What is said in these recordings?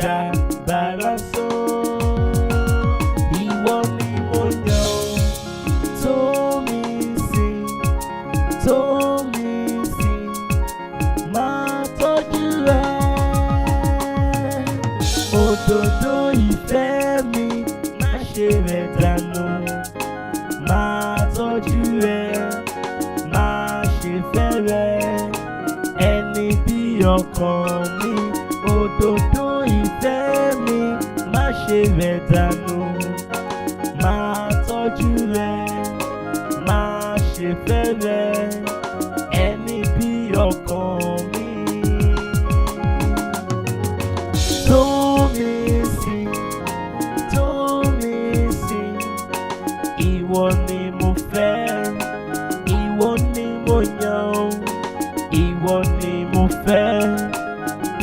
jíjà bàrà sán. Ìwọ ni mo yàn tó mi sí, tó mi sí, máa tọ́jú rẹ̀. Òdòdó ìfẹ́ mi, má ṣe rẹ̀ dànù, máa tọ́jú rẹ̀, má ṣe fẹ́ rẹ̀. Ẹni bí ọkàn mi, òdòdó ìfẹ́ mi, má ṣe rẹ̀ dànù, máa tọ́jú rẹ̀, má ṣe fẹ́ rẹ̀. Ẹni bí ọkàn mi. Tó mi sí, tó mi sí, ìwọ ni mo fẹ́, ìwọ ni mo yàn, ìwọ ni mo fẹ́,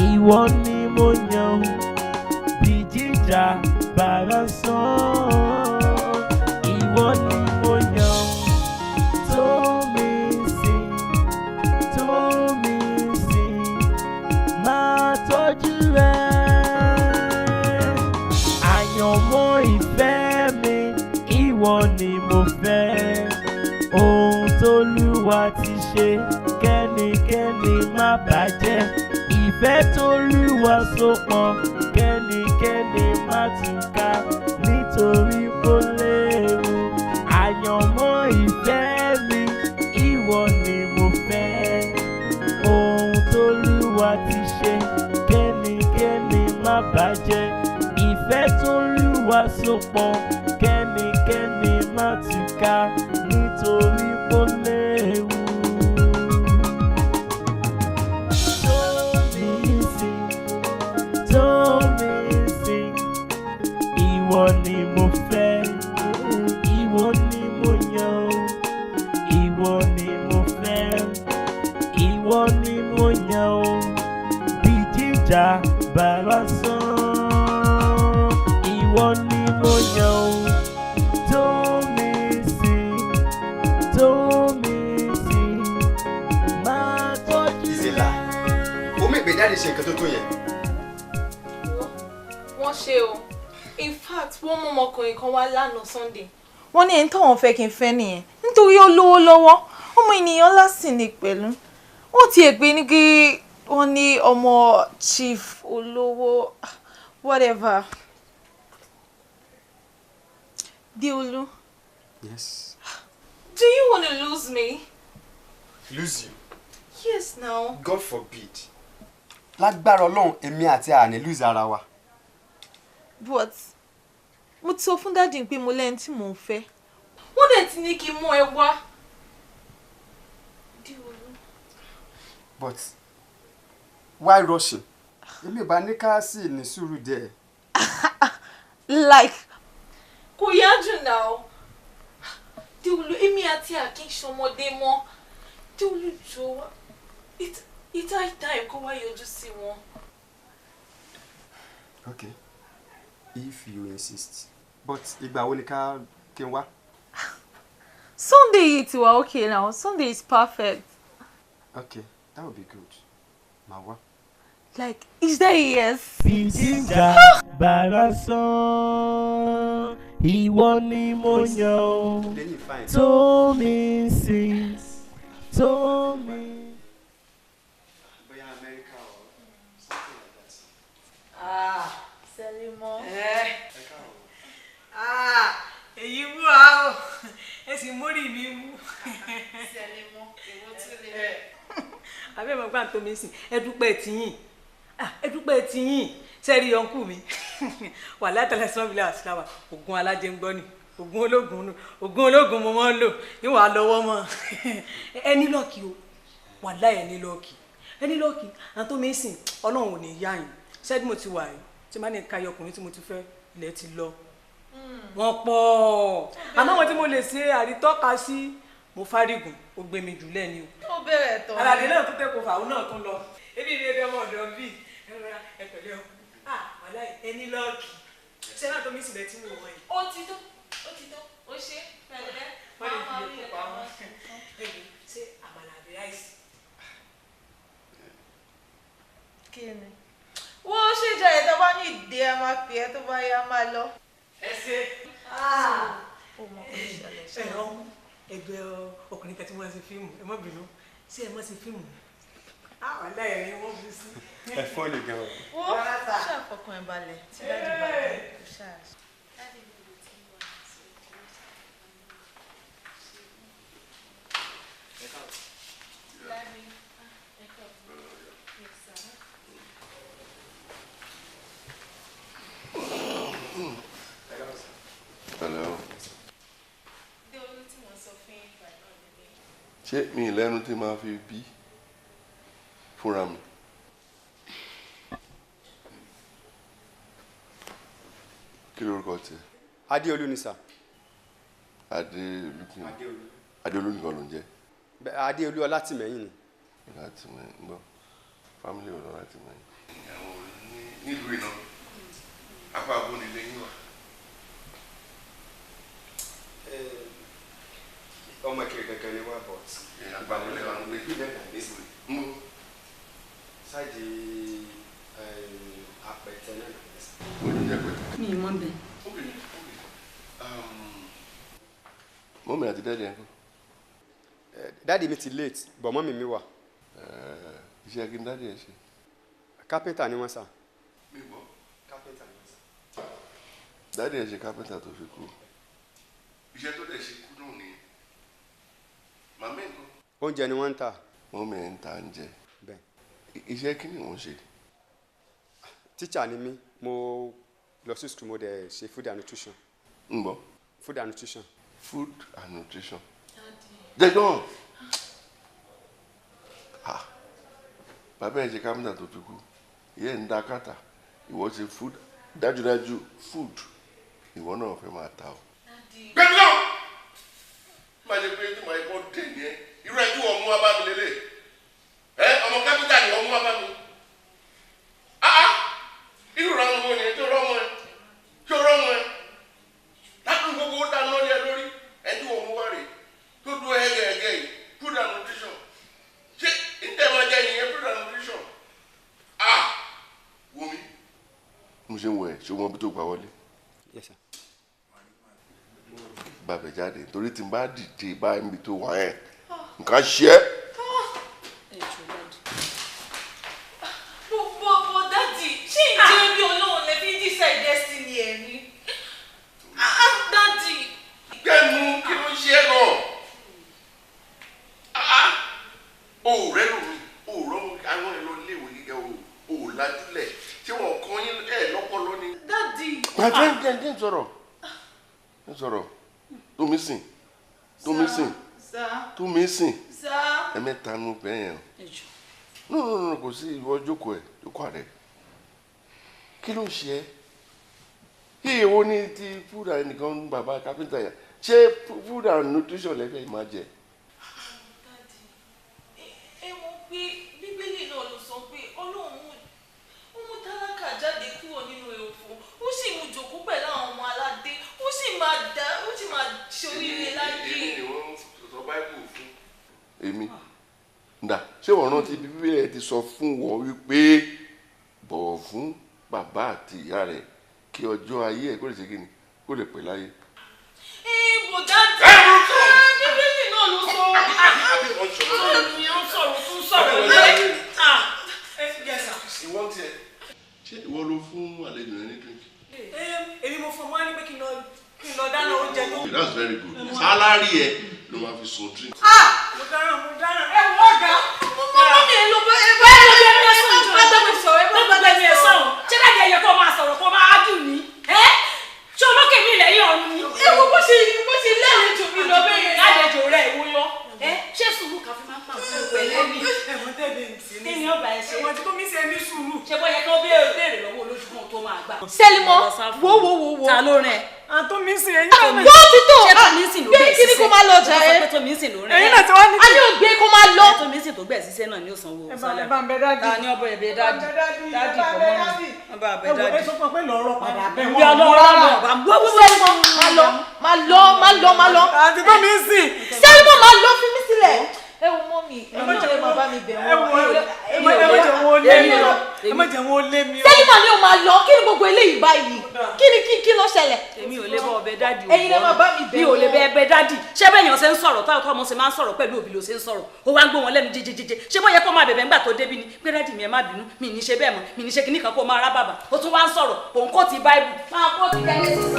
ìwọ ni mo yàn, bí jíjà bàrà sàn. Ìwọ ni mo yàn, tó mi sí, tó mi sí, máa tọ́jú rẹ̀. Àyànmọ́ ìfẹ́ mi, ìwọ ni mo fẹ́. Ohun tólúwa ti ṣe, kẹ́nikẹ́ni má bàjẹ́. Ìfẹ́ tólúwa so pọ̀, kẹ́nikẹ́ni má túká nítorí kó léwu. Àyànmọ́ ìfẹ́ mi, ìwọ ni mo fẹ́. Ohun tólúwa ti ṣe, kẹ́nikẹ́ni má bàjẹ́. Ìfẹ́ tólúwa so pọ̀, kẹ́nikẹ́ni má túká nítorí kó léwu. Tó mi sí, tó mi sí, ìwọ ni mo fẹ́, ìwọ ni mo yàn, ìwọ ni mo fẹ́, ìwọ ni mo yàn, bí jíjà bàrà sán. Ìwọ ni mo yàn, tó mi sí, tó mi sí, máa tọ́jú Ìzìlà, omi ìgbéjáde ṣe nǹkan tó tó yẹn. Wọ́n ṣe o. In fact, wọ́n mú ọmọkùnrin kan wá lánàá Sunday. Wọ́n ní ẹni táwọn fẹ́ kí n fẹ́ nìyẹn nítorí ó lówó lọ́wọ́, ọmọ ènìyàn lásìn ní pẹ̀lú. Wọ́n ti ẹ̀ pé ní kí wọ́n ní ọmọ chief olówó, whatever. Deolu. Yes. Do you want to lose me? Lose you? Yes now. God forbid. Lágbára Ọlọ́run, èmi àti àní lose ara wa. But mo ti sọ fún daddy pé mo lẹ́ni tí mò ń fẹ́. Wọ́n dẹ̀ ti ní kí n mú ẹ wá. Deolu. But why rushing? Èmi ò bá ní ká sì ní sùúrù díẹ̀. Like, kò yá jù náà. Deolu, èmi àti Akin ṣọmọdé mọ́. Deolu, jọ̀ọ́, it's high time kó wá yọjú sí wọn. Okay, if you insist. But ìgbà wo ni ká kí n wá? Sunday yìí ti wà okay now. Sunday is perfect. Okay, that would be good. Màá wá. Like, is that a yes? Bí jíjà bàrà sán, ìwọ ni mo yàn, tó mi sí, tó mi. Bóyá America or something like that. Ah, Sẹ́límọ́. Ah, èyí wú a o, ẹ sì mórí mi wú. Sẹ́límọ́, èwo tún lè. Àbẹ́ mọ̀ gbà tó mi sìn, ẹ dúpẹ́ tiyín, ẹ dúpẹ́ tiyín. Sẹ́ẹ̀rí ọ̀nkú mi wà látàlẹ́ sọ́nbìlẹ̀ àṣìláwà, ògùn alájẹ ń gbọ́ ni, ògùn ológun nù, ògùn ológun mo máa ń lò níwọ̀n alọ́wọ́ mọ́. Ẹ ní lọ́ọ̀kì o, wàláhì ẹ ní lọ́ọ̀kì, ẹ ní lọ́ọ̀kì. Àwọn tó mi sìn, Ọlọ́run ò ní yá yín. Sẹ́ẹ̀dí mo ti wà yìí tí má ní ká yọ ọkùnrin tí mo ti fẹ́, ilẹ̀ ti lọ, wọ́n pọ̀. Àmọ́ àwọn tí mo lè ṣe àrítọ́ka sí, mo fárígùn, ó gbé mi jù lẹ́ni o. Ó bẹ̀rẹ̀ tán. Aládé náà tó tẹ́kọ̀ọ́ fà, òun náà tún lọ. Ebi ìdí ẹbí ọmọ ọ̀dọ́ bíi ẹ pẹ̀lẹ́ o. Ah, wàláhì ẹni lọ́ọ̀kì. Ṣé náà tó mi sì lẹ tí mo wọ̀ yìí? Ó ti tó, ó ti tó, ó ṣe pẹ̀lẹ́. Wọ́n lè fi èkó pa wọ́n. Ṣé àmàlà àbí ráìsì? Kí ni? Wọ́n ṣe jẹ́ ẹ̀dá bá ní máa pè é tó bá yá máa lọ. Ẹ ṣe. Ẹ̀rọ ẹgbẹ́ ọkùnrin kan tí wọ́n ṣe fíìmù, ẹ má bínú, ṣé ẹ má ṣe fíìmù? Àwọn aláìrí wọ́n fi sí. Ẹ fọ́ ni gan. Wọ́n ṣàfọkàn ẹ̀ balẹ̀ tí dájú bá dé kò ṣáà. Hello. Ṣé mi lẹ́nu tí máa fi bí fúnra mi? Kí lorúkọ tiẹ̀? Adéolú ni sà. Adéolú kí ni? Adéolú nìkan ló ń jẹ́. Adéolú Ọlátìmẹ́yìn ni. Ọlátìmẹ́yìn ń gbọ́. Fámílì ọ̀dọ́ Ọlátìmẹ́yìn. Ìyàwó nílùú iná. Apá abó ni lẹ́yìn wa. Ọmọ Ìkirè gangan ni wá but. Ìbàdàn lè wà ń gbé. Sáìdì Apẹtẹ náà. Olùjẹ́ pẹ̀tẹ́. Mi ì mọ̀ bẹ́ẹ̀. Mọ́mí àti dáàdì ẹ̀ ń kọ́. Dáàdì mi ti late but mọ́mí mi wà. Iṣẹ́ kí ni dáàdì ẹ̀ ṣe? Kápẹ́ntà ni wọ́n sà. Mi gbọ́. Kápẹ́ntà ni wọ́n sà. Dáàdì ẹ̀ ṣe kápẹ́ntà tó fi kú. Iṣẹ́ tó dẹ̀ ṣe kú náà nìyẹn. Màmí ẹ̀ ń kọ́. Oúnjẹ ni wọ́n ń tà. Mọ́mí ẹ̀ ń ta oúnjẹ. Bẹ́ẹ̀. Iṣẹ́ kí ni wọ́n ṣe? Tíṣà ni mí, mo lọ sí school, mo dẹ̀ ṣe food and nutrition. Ń gbọ́. Food and nutrition. Food and nutrition. Jẹ́gbọ́n. Bàbá ẹ̀ ṣe kápẹ́ntà tó fi kú. Ìyá ẹ̀ ń da kàtà. Ìwọ ṣe food dájúdájú food. Ìwọ náà fẹ́ máa ta o. Gbẹ̀mí náà! Má ṣe pé tí màá yẹ kó dé yẹn. Irú ẹ̀ tí wọ́n mú wá bá mi lélẹ̀. Ẹ ọmọ kápẹ́ntà ni wọ́n mú wá bá mi. Irú ìrànwọ́ wo ni tó rọ́mọ ẹ? Tó rọ́mọ ẹ? Láti gbogbo ó dáná lé ẹ lórí. Ẹ tí wọ́n mú wá rè tó dúró hẹ́gẹ́hẹ́gẹ́ yìí. Food and nutrition. Ṣé ìtẹ̀ máa jẹ ìyẹn food and nutrition? Wo mi. Mo ṣe ń wọ ẹ̀ ṣé o mọ bí tó gbà wọlé? Yes sir. Bàbẹ̀ jáde torí tí n bá dìde báyìí níbi tó wà ẹ̀ nǹkan ṣe é. Bọ̀ dáàdì, ṣé ìjẹ́ bí Ọlọ́run lè fi decide destiny ẹ̀ ni? Dáàdì. Gbẹ̀nu kí ló ń ṣe é lọ? O ò rẹ́ lómi, o ò rọ́mọ àwọn ẹ̀ lọ léèwé gíga o ò lajúlẹ̀ ṣé wọn kàn yín ẹ̀ lọ́pọ̀lọ́ ni. Dáàdì. Bàtà ń jẹ́ ń sọ̀rọ̀ ń sọ̀rọ̀ tómi sìn tómi sìn tómi sìn ẹ̀mẹ́ta nu bẹ́ẹ̀ yẹn. No no no kò sí ìwọ jókòó ẹ̀ jókòó rẹ̀ kí ló ń ṣe ẹ́? Kí èwo ni ti food and nìkan bàbá kápẹ́ntà yẹn ṣé food and nutrition lẹ́fẹ̀ẹ́ máa jẹ? Ẹ mọ̀ pé Bíbélì náà ló sọ pé Ọlọ́run ó mú tálákà jáde kúrò nínú ẹ̀fọ́, ó sì mú jókòó pẹ̀lú àwọn ọmọ aládé, ó sì máa dá ó sì máa ṣoríire láyé. Èmi ni wọ́n sọ Báíbù fún. Èmi ndà ṣé wọ́n rántí Bíbélì ẹ ti sọ fún wọn wípé bọ̀wọ̀ fún bàbá àti ìyá rẹ̀ kí ọjọ́ ayé ẹ̀ kó lè ṣe kí ni kó lè pẹ́ láyé. Ẹ bò dájú Bíbélì náà ló sọ. Àmì ń sọ̀rọ̀ tún sọ̀rọ̀ lé. Ìwọ tiẹ̀ ṣé ìwọ ló fún àlejò rẹ ní drink? Èmi mo fún ọmọ wa ní pé kí n lọ dáná oúnjẹ tó. That's very good. Sálárì ẹ ló máa fi sun drink. Mo dáràn mo dáràn ẹ wọ ọ̀gá. Mọ́mí mi ló bá ẹ bá ẹ bá bá mi sọ̀rọ̀ ẹ bá Gbogbo ẹni ẹ sọ̀rọ̀ ṣé dáàdi ẹyẹ kó máa sọ̀rọ̀ kó máa dùn ní? Ṣé olókè mi lẹ́yìn ọ̀run ni? Ẹ wo bó ṣe lálejò mi lọ bẹ́ẹ̀ yẹn. Lálejò rẹ̀ ìwọ yọ. Ṣé sùúrù kan fi máa ń pa àwọn pẹ̀lẹ́ ni? Ẹ̀wọ̀n tẹ̀lé ń sí Kí ni ọba ẹ ṣe? Ẹ̀wọ̀n tí tó mí ṣe ní sùúrù. Ṣé bọ́ yẹ kí wọ́n béèrè lọ́wọ́ olójúmọ́ tó máa gbà? Sẹ́límọ́ wo wo wo wo. Ta ló rẹ̀? Àtọ́ mi sì ẹ̀yin náà. Wọ́n ti tó. Ṣé Tómi sì ló Gbé gbẹ̀ kíní kó máa lọ jà Ṣé ẹ́. Tómi sì ló rẹ̀? Ẹ̀yin náà ti wá ní. A yóò gbé kó máa lọ. Tómi sì tó gbẹ̀ síṣẹ́ náà ni ó sanwó Ẹ bá ń bẹ dáàdì. Ta ni ọbẹ̀ ẹ̀bẹ̀ dáàdì? Dáàdì Ẹ bá ń bẹ kò mọ́ dáàdì. Ọba àbẹ̀ Ẹ wò ẹ dáàdì. sọ fún ọ pé lọ́rọ̀ padà bẹ́ẹ̀ Bí ọlọ́rọ̀ lọ bá Ẹ wo mọ́mì, ẹ jẹ́ máa bá mi bẹ̀ wọ́n. Ẹ má jẹ́ wọn ó lé mi o. Ẹ má jẹ́ wọn ó lé mi o. Sẹ́límà ni ó máa lọ, kí ni gbogbo eléyìí báyìí? Kí ni kí ló ṣẹlẹ̀? Èmi ò lè bọ ọbẹ̀ dádì o. Ẹ̀yin lẹ máa bá mi bẹ̀ Mi ò lè bẹ ẹbẹ̀ dádì. Ṣé bẹ́ẹ̀ yàn ṣe ń sọ̀rọ̀ táwọn ọmọ ṣe máa ń sọ̀rọ̀ pẹ̀lú òbí ló ṣe ń sọ̀rọ̀? Ó wá ń gbó wọn lẹ́nu jẹjẹjẹjẹ. Ṣé bó yẹ kó máa bẹ̀bẹ̀ ńgbà tó débi ni? Pé dádì mi ẹ má bínú, mi ní ṣe bẹ́ẹ̀ mọ́, mi ní ṣe kíní kan kó máa rá bàbà. Ó tún wá ń sọ̀rọ̀, òun kò ti Báíbù. Máa kó ti Genesis.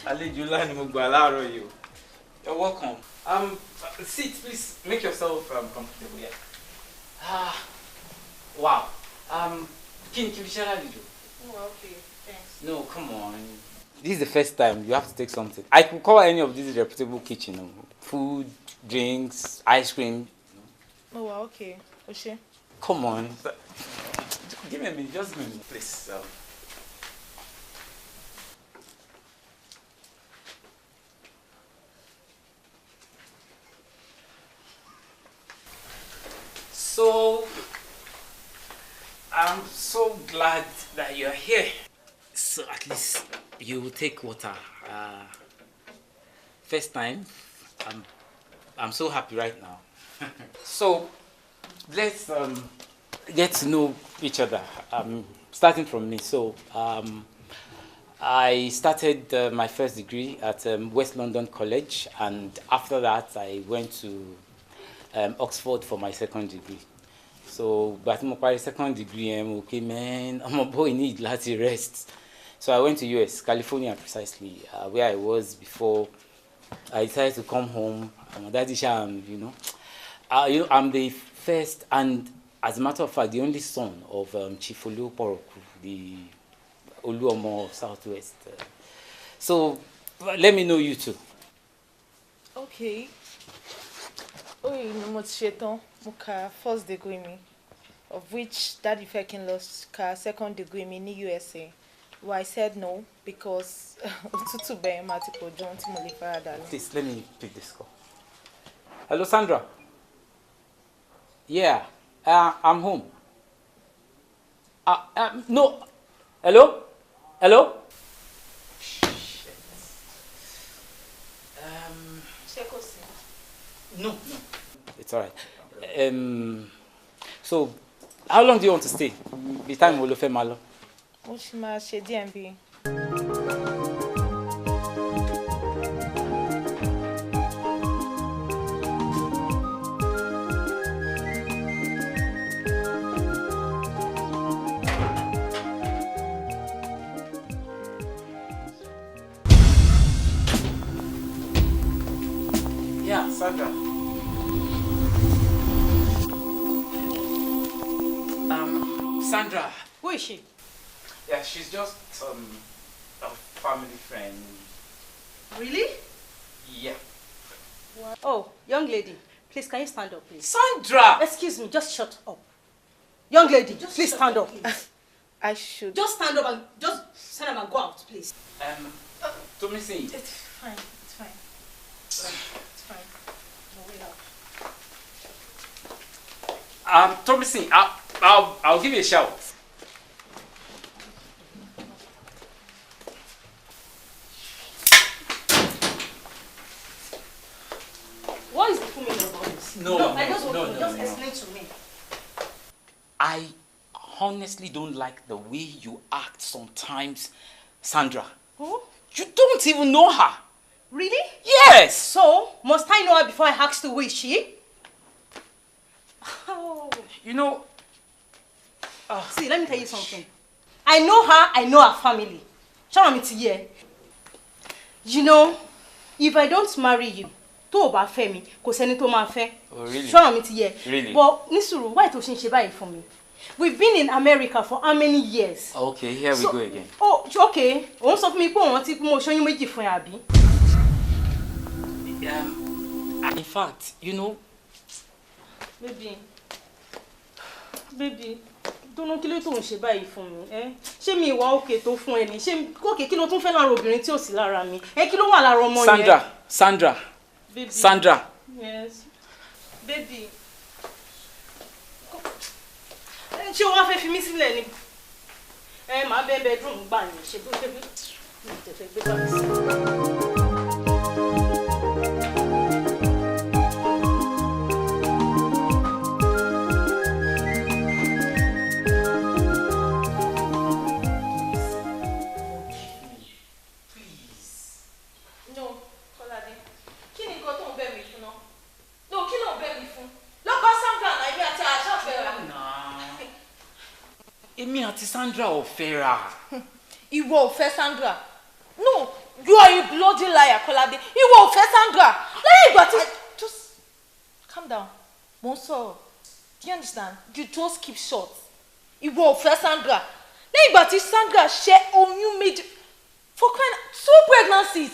Àlejò ńlá ni mo gbà láàárọ̀ yìí o. You're welcome. Sit, please. Make yourself comfortable. Yeah. Ah, wow. Kí ni kí n fi ṣe lálejò? Oh, okay. Thanks. No, come on. This is the first time you have to take something. I could call any of these reputable kitchen. Food, drinks, ice cream. Oh, wow, okay. O ṣé. Come on. Give me a minute. Just give me a minute, please. So, I'm so glad that you're here. So at least you will take water. First time, I'm so happy right now. So, let's get to know each other. Starting from me. So, I started my first degree at West London College, and after that, I went to Oxford for my second degree. So, but my second degree, okay, man, I'm a boy need láti rest. So I went to US, California precisely, where I was before I decided to come home. I'm a daddy sham, you know. You know, I'm the first and, as a matter of fact, the only son of Chief Olu Poroku, the Oluomo of Southwest. So, let me know you too. Okay. Oye, ni mo ti ṣetán, mo ka first degree mi, of which daddy fẹ́ kí n lọ ka second degree mi ní USA. Well, I said no because òtútù bẹ́ẹ̀ máa ti pọ̀ ju ohun tí mo lè faradà lọ. Please, let me pick this call. Hello, Sandra. Yeah, I'm home. No. Hello? Hello? Shit. Ṣé kò sí? No, no. It's all right. So, how long do you want to stay? The time will fẹ́ máa lọ. Mo ṣì máa ṣe DMB. Yeah, Sandra. Sandra. Who is she? Yeah, she's just a family friend. Really? Yeah. What? Oh, young lady, please can you stand up, please? Sandra! Excuse me, just shut up. Young lady, just please stand up. Please. I should. Just stand up and just stand up and go out, please. Tomisin. It's fine. It's fine. It's fine. No way out. Tomisin, I'll give you a shout. What is the full meaning of all this? No, I just want to just no. Explain to me. I honestly don't like the way you act sometimes, Sandra. Who? You don't even know her. Really? Yes. So, must I know her before I ask to who is she? Oh. You know. See, let me tell you something. I know her, I know her family. You know, if I don't marry you, tó o bá fẹ́ mi, kò sẹ́ni tó máa fẹ́. Oh, really? Ṣọ́ràn mi ti yẹ. Really? But ní sùúrù, why tó ṣe ń ṣe báyìí fún mi? We've been in America for how many years? Okay, here we So- go again. Oh, okay. Òun sọ fún mi pé òun ti mo ṣoyún méjì fún ẹ àbí? In fact, you know, Baby, baby, dúró, kí ló tó ń ṣe báyìí fún mi? Ẹ́ ṣé mi ìwà òkè tó fún ẹ ní? Ṣé òkè, kí ló tún fẹ́ lára obìnrin tí ò sí lára mi? Ẹ kí ló wà lára ọmọ yẹn? Sandra, Sandra, Baby. Sandra. Yes. Baby. Ẹ, ṣé o wá fẹ́ fi mí sílẹ̀ ni? Ẹ máa bẹ́ẹ̀ bedroom gbà yẹn, ṣe bó ṣe bí mi ò tẹ̀fẹ́ gbé bá mi sí. No, Kọ́ládé, kí ni nǹkan tó ń bẹ̀ mí fún náà? No, kí ló ń bẹ̀ mí fún? Lọ́kọ́ Sandra náà, èmi àti àṣà fẹ́ra. Èmi àti Sandra ò fẹ́ra. Ìwọ ò fẹ́ Sandra. No, you are a bloody liar, Kọ́ládé. Ìwọ ò fẹ́ Sandra. Lẹ́yìn ìgbà tí, just calm down. Mo ń sọ̀rọ̀. Do you understand? You just keep short. Ìwọ ò fẹ́ Sandra. Lẹ́yìn ìgbà tí Sandra ṣẹ́ oyún méjì for crying, two pregnancies.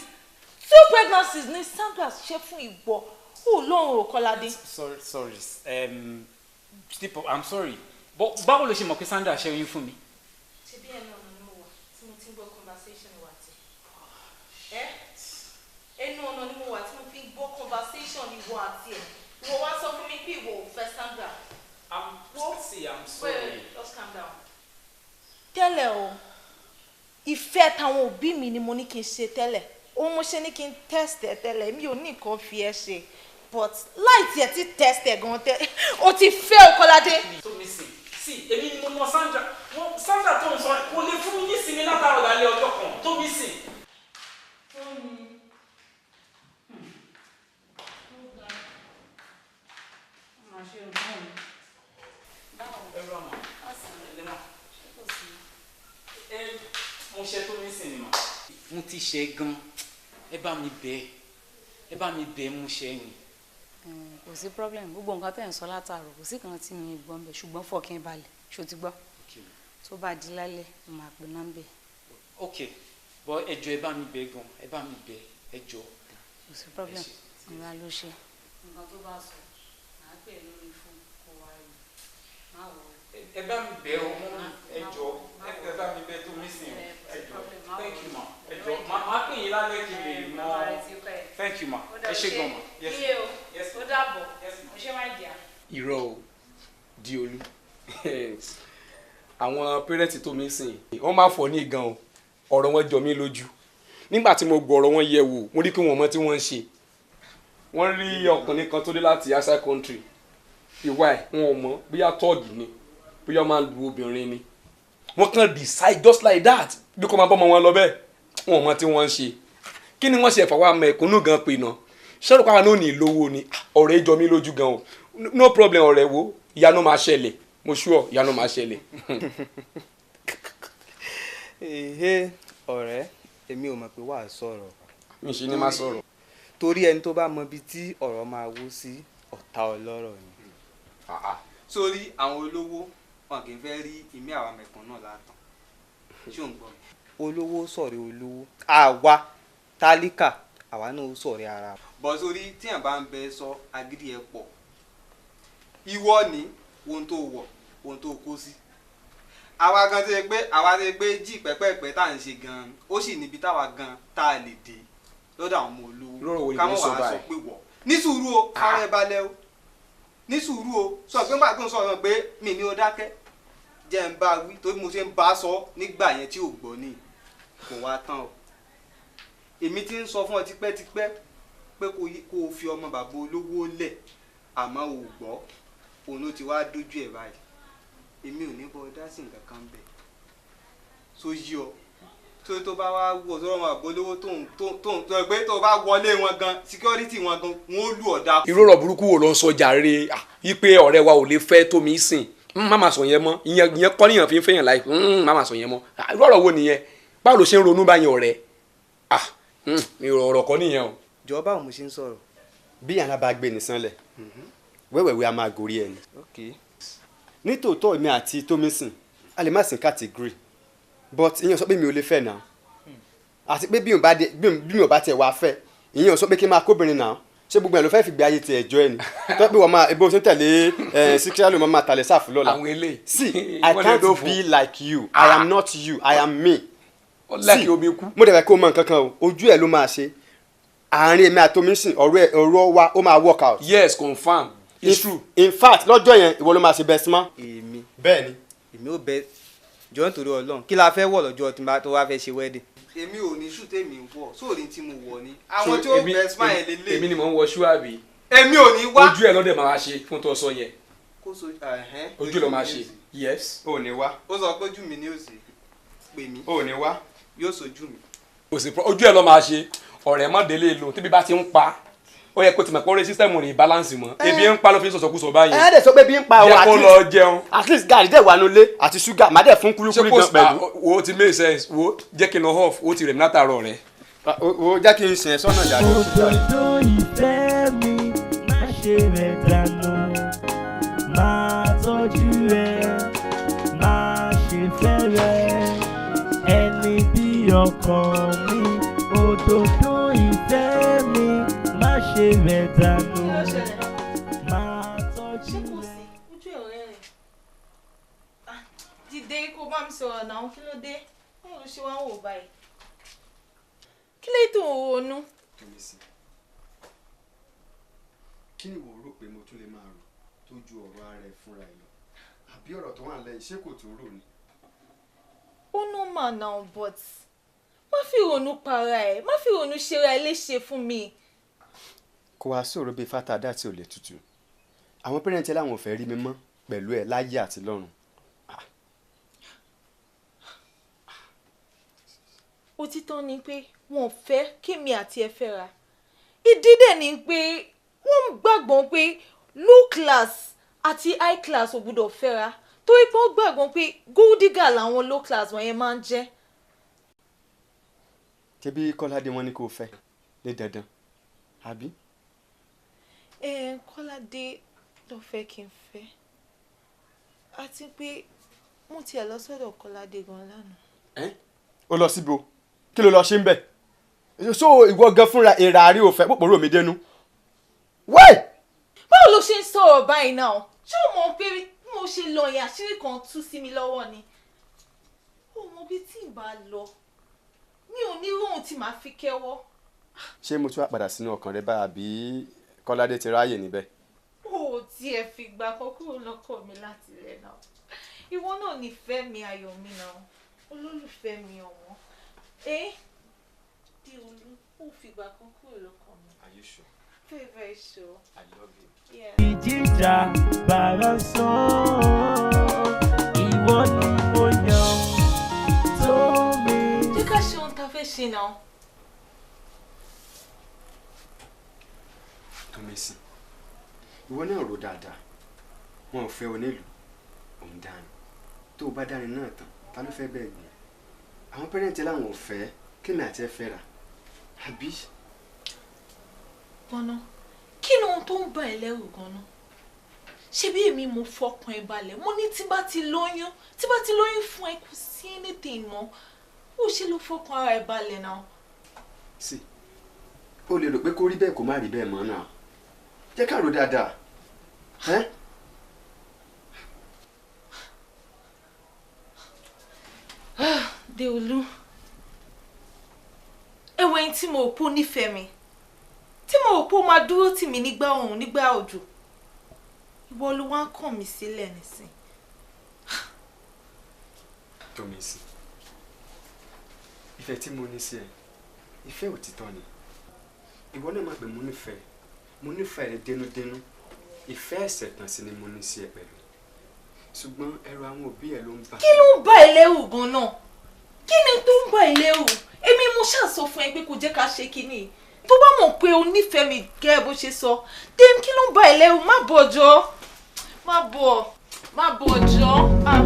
Two pregnancies ni Sandra ṣe fún ìwọ. Ó lóhùn ò, Kọ́ládé. Sorry, sorry. Sleep, I'm sorry. But báwo ló ṣe mọ̀ pé Sandra ṣe oyún fún mi? Ṣe bí ẹnu ọ̀nà ni mo wà tí mo ti ń gbọ́ conversation wa àti ẹ, ẹnu ọ̀nà ni mo wà tí mo fi ń gbọ́ conversation ìwọ àti ẹ̀. Ìwọ wá sọ fún mi pé ìwọ ò fẹ́ Sandra. I'm see, I'm Wait, sorry. wait, just calm down. Tẹ́lẹ̀ o, ìfẹ́ táwọn òbí mi ni mo ní kí n ṣe tẹ́lẹ̀. Òun mo ṣe ní kí n test ẹ tẹ́lẹ̀. Mi ò ní nǹkan fi ẹ ṣe, but láì tiẹ̀ ti test ẹ gan tẹ́ o ti fẹ́ o, Kọ́ládé. So missing. See, èmi ni mo mọ Sandra. Wọ́n Sandra tó ń sọ kò lè fún mi ní ìsinmi látàrọ̀ lálẹ́ ọjọ́ kan. Tó mi sìn. Ẹ rọ àmà. Ẹ mà. Ẹ mo ṣe tó mi sìn ni mà. Mo ti ṣe gan. Ẹ bá mi bẹ̀. Ẹ bá mi bẹ̀, mo ṣe ni. Kò sí problem. Gbogbo nǹkan tẹ̀ ń sọ látàárọ̀, kò sí kan tí mi gbọ́ ń bẹ̀, ṣùgbọ́n fọkàn balẹ̀, ṣó ti gbọ́? Tó bá di lálẹ́, mo máa pè nọ́mbẹ̀. Ok, but ẹ jọ̀ọ́, ẹ bá mi bẹ̀ gan. Ẹ bá mi bẹ̀, ẹ jọ̀ọ́. Kò sí problem, ìwà ló ṣe. Nǹkan tó bá sọ, màá pè é lórí fóònù kó wá rí i, má wọ. Ẹ bá mi bẹ̀ o, mọ́ mi, ẹ jọ̀ọ́, ẹ bá mi bẹ̀ tó mi sìn o, ẹ jọ̀ọ́. Thank you ma. Ẹ jọ̀ọ́, máa pè yín lálẹ́ kí n lè mọ. Thank you ma. Ẹ ṣé gan ma. Yes ma. Yes ma. Ó dàbọ̀. Yes ma. Ó ṣe máa jìyà. Irọ́ o, di olú, àwọn parents tó mi sìn, wọ́n máa fọ̀ ní gan o. Ọ̀rọ̀ wọn jọ mí lójú. Nígbà tí mo gbọ́ ọ̀rọ̀ wọn yẹ̀ wò, mo rí pé wọ́n mọ tí wọ́n ń ṣe. Wọ́n rí ọkùnrin kan tó dé láti outside country. Ìwà ẹ̀, wọn ò mọ̀ bóyá tọ́ọ̀gì ni, bóyá ó máa ń lu obìnrin ni. Wọ́n kàn decide just like that bí kò máa bọ́ ọmọ wọn lọ bẹ́ẹ̀. Wọn ò mọ tí wọ́n ń ṣe. Kí ni wọ́n ṣe ẹ̀fà wa mẹ̀kúnnù gan pé náà ṣẹ́rù pàwọn náà ní lówó ni? Ọ̀rẹ́ jọ mí lójú gan o. No problem, ọ̀rẹ́, wo, ìyanu máa ṣẹlẹ̀. Mo sure ìyanu máa ṣẹlẹ̀. Ehe, ọ̀rẹ́, èmi ò mọ̀ pé wàá sọ̀rọ̀. Mi ṣe ni má sọ̀rọ̀. Torí ẹni tó bá mọ ibi tí ọ̀rọ̀ máa wó sí, ọ̀tá ọlọ́rọ̀ ni. Sórí àwọn olówó, wọn kì í fẹ́ rí ìmí àwa mẹ̀kún náà látàn. Ṣé ò ń gbọ́ mi? Olówó sọ̀rọ̀ olówó, àwa tálíkà, àwa náà ó sọ̀rọ̀ ara. Bọ̀ sórí tíyàn bá ń bẹ sọ, agídí ẹ pọ̀. Ìwọ ni ohun tó wọ̀, ohun tó kó sí. Àwa gan ti ṣe pé àwa ti ṣe pé jí pẹ́pẹ́pẹ́ tá à ń ṣe gan, ó sì níbi táwa gan tá a lè dé lọ́dọ̀ àwọn ọmọ olówó. Lọ́rọ̀ wo ni ká mo mọ̀ sọ wàá sọ báyìí? Pé wọ̀ ní sùúrù o, fara ẹ balẹ̀ o, ní sùúrù o. Sọ pé nígbà tó ń sọ̀rọ̀ pé mi ní o dákẹ́ jẹ́ ń bá wí, torí mo ṣe ń bá a sọ nígbà yẹn tí ò gbọ́ ni kò wá tán o. Èmi ti ń sọ fún ọ tipẹ́tipẹ́ pé kó o fi ọmọ bàbá olówó lẹ̀, àmọ́ ò gbọ́. Òun ló ti wá dójú ẹ̀ báyìí. Èmi ò ní bọ́ dá sí nǹkan kan bẹ̀ so yí ọ tó tó bá wá wọ tó ọmọ bàbá olówó tó ń tó pé tó bá wọlé wọn gan, security wọn gan, wọn ó lù ọ́ dá. Irú ọ̀rọ̀ burúkú wo ló ń sọ jàre? Ah, wípé ọ̀rẹ́ wa ò lè fẹ́ tó mi sìn. Má máa sọ yẹn mọ́. Ìyẹn kọ́ níyàn fi ń fẹ́yàn láì. Má máa sọ yẹn mọ́. Ah, irú ọ̀rọ̀ wo nìyẹn? Báwo ló ṣe ń ronú báyẹn, ọ̀rẹ́? Ah, ọ̀rọ̀ kọ́ nìyẹn o. Jọ, báwo mo ṣe ń sọ̀rọ̀? Bí yàrá bá gbé ní sánlẹ̀ wẹ́wẹ̀wẹ́, a máa gorí ẹni. Ok. Nítòótọ́, èmi àti Tómísìn a lè má sí category, but ìyẹn sọ pé mi ò lè fẹ́ náà. Àti pé bí mi ò bá tiẹ̀ wá fẹ́, ìyẹn sọ pé kí n máa kóbìnrin náà. Ṣé gbogbo ẹ̀ ló fẹ́ fi gbé ayé tiẹ̀ jọ ẹ ni tó pé wọ́n máa ebo ṣe ń tẹ̀lé ẹ̀ síkírá ló máa tàlẹ̀ sáàfù lọ́la? Àwọn eléyìí. See, I Wọ́n lè can't dófo. be like you. I am not you, I am me. Ó like omi kú. Mo dẹ̀ fẹ́ kó o mọ nǹkan kan o. Ojú ẹ̀ ló máa ṣe àárín èmi àti Tómísìn. Ọ̀rọ̀ ẹ̀, ọ̀rọ̀ wa, ó máa work out. Yes, confirm, it's true. In fact, lọ́jọ́ yẹn, ìwọ ló máa ṣe best man. Èmi? Bẹ́ẹ̀ ni. Èmi ò bẹ jọ nítorí Ọlọ́run. Kí la fẹ́ wọ̀ lọ́jọ́ tí n bá tó wá fẹ́ ṣe wedding? Èmi ò ní ṣù tèmi ń wọ̀ sóòrì tí mo wọ̀ ni àwọn tí ó best man yẹn lélẹ̀. Èmi ni mò ń wọ ṣú àbí? Èmi ò ní wá. Ojú ẹ lọ́dẹ̀ máa ṣe fún tó sọ yẹn. Kó so ẹ̀hẹ́n. Ojú ló máa ṣe, yes. Ò ní wá. Ó sọ pé ojú mi ni ó ṣe pè mí. Ò ní wá. Yóò sojú mi. Kò sí ojú ẹ ló máa ṣe. Ọ̀rẹ́ má délé lò tíbi bá ti ń pa, ó yẹ kó ti mọ̀ pé orí system rẹ̀ balance mọ́. Ebi ń pa ló fi ń sọ̀sọ̀kúsọ báyìí. Ẹ á dẹ̀ sọ pé bí ń pa o. Jẹ́ kó lọ jẹun. At least gàrí dẹ̀ wà nulẹ̀ àti ṣúgà, má dẹ̀ fún kúlúkúlú gan pẹ̀lú. Wo, ti make sense. Wo, jẹ́ kí n lọ off, ó ti rẹ̀ mí látàárọ̀ rẹ̀. O jẹ́ kí n sìn ẹ́ sọ́nà jáde. Òdòdó ìfẹ́ mi, má ṣe rẹ̀ dànù, máa tọ́jú rẹ̀, má ṣe fẹ́ rẹ̀, ẹni bí ọkàn mi. Òdòdó ìfẹ́ mi, má ṣe rẹ̀ dànù, máa tọ́jú Ṣé kò rẹ̀. sí ojú ẹ̀ rẹ̀ rìn? Ah, dìde kó bá mi sọ̀rọ̀ náà. Kí ló dé? Báwo ló ṣe wá ń wò báyìí? Kí ló tó ń ronú? Tómísìn, kí ni ìwọ rò pé mo tún lè máa rò tó ju ọ̀rọ̀ ara ẹ fúnra ẹ lọ, àbí ọ̀rọ̀ tó wà nílẹ̀ yìí, ṣé kò tó rò ni? Ó normal now, but má fi ronú para ẹ̀, má fi ronú ṣera ẹ léṣe fún mi. Kò wá sọ̀rọ̀ bíi fátadá tí ò lè tutù. Àwọn parents láwọn ò fẹ́ rí mi mọ́ pẹ̀lú ẹ láyé àti lọ́run. Òtítọ́ ni pé wọn ò fẹ́ kémi àti ẹ fẹ́ra. Ìdí dẹ̀ ni pé wọ́n gbàgbọ́ pé low class àti high class ò gbúdọ̀ fẹ́ra, torí pé wọ́n gbàgbọ́ pé gold digger làwọn low class wọ̀nyẹn máa ń jẹ́. Ṣebí Kọ́ládé wọn ní kó fẹ́ ní dandan, àbí? Ẹ Kọ́ládé ló fẹ́ kí n fẹ́, àti pé mo tiẹ̀ lọ sọ́dọ̀ Kọ́ládé gan lánàá. Ó lọ síbo? Kí ló lọ ṣe ń bẹ̀? So ìwọ gan fúnra èrà àrí ò fẹ́ pòpòrò mi dénú. Wẹ́ẹ̀! Báwo ló ṣe ń sọ̀rọ̀ báyìí náà? Ṣé o mọ̀ pé bí mo ṣe lọ yẹn, àṣírí kan tú sí mi lọ́wọ́ ni? O mọ bí tí n bá lọ, mi ò ní róhun tí màá fi kẹ́wọ́. Ṣé mo tún wá padà sínú ọkàn rẹ báyìí, àbí Kọ́ládé ti ráàyè níbẹ̀? O ò tiẹ̀ fìgbà kan kúrò lọ́kàn mi láti ilẹ̀ náà. Ìwọ náà nífẹ̀ẹ́ mi, ayọ̀ mi náà, olólùfẹ́ mi ọ̀wọ́n. Ẹ Déolú, ó fìgbà kan kúrò lọ́kàn mi. Are you sure? Very, very sure. I love you. Yeah. Ìjìjà bàrà sàn, ìwọ ni mo yàn tó mi. Jẹ́ ká ṣe ohun tá a fẹ́ ṣe náà. Tómísìn, ìwọ náà rò dáadáa. Wọn ò fẹ́ ọ nílùú, òun dání. Tó o bá dání náà tán, ta ló fẹ́ bẹ́ẹ̀ gbìn? Àwọn parents láwọn ò fẹ́ kémi àti ẹ fẹ́ rà, àbí? Gbọ́nà, kí ni ohun tó ń bà ẹ́ lẹ́rù gan-an? Ṣé bí èmi mo fọkàn ẹ balẹ̀, mo ní tí bá ti lóyún, tí bá ti lóyún fún ẹ, kò sí anything mọ́. Ó ṣe ló fọkàn ara ẹ balẹ̀ náà. Sí o lè rò pé kó rí bẹ́ẹ̀, kó má rí bẹ́ẹ̀ mọ́ náà. Jẹ́ ká rò dáadáa ẹ́. Déolú, ẹwọ ẹni tí mo rò pé ó nífẹ̀ẹ́ mi, tí mo rò pé ó máa dúró tì mí nígbà òun nígbà òjò, ìwọ ló wá ń kàn mí sílẹ̀ nísìn. Tómísìn, ìfẹ́ tí mo ní sí ẹ, ìfẹ́ òtítọ́ ni. Ìwọ náà mọ̀ pé mo nífẹ̀ẹ́, mo nífẹ̀ẹ́ rẹ dénúdénú. Ìfẹ́ ẹ̀sẹ̀ tàn sí ni mo ní sí ẹ pẹ̀lú, ṣùgbọ́n ẹ̀rù àwọn òbí ẹ ló ń bà. Kí ló ń bà ẹ́ lẹ́rù gan-an? Kí ni tó ń bà ẹ́ lẹ́rù? Èmi mo ṣáà sọ fún ẹ pé kò jẹ́ ká ṣe kinní tó bá mọ̀ pé o nífẹ̀ẹ́ mi gẹ́gẹ́ bó ṣe sọ dé. Kí ló ń bà ẹ́ lẹ́rù? Má bọ̀ jọ, má bọ̀, má bọ̀ jọ. Ah.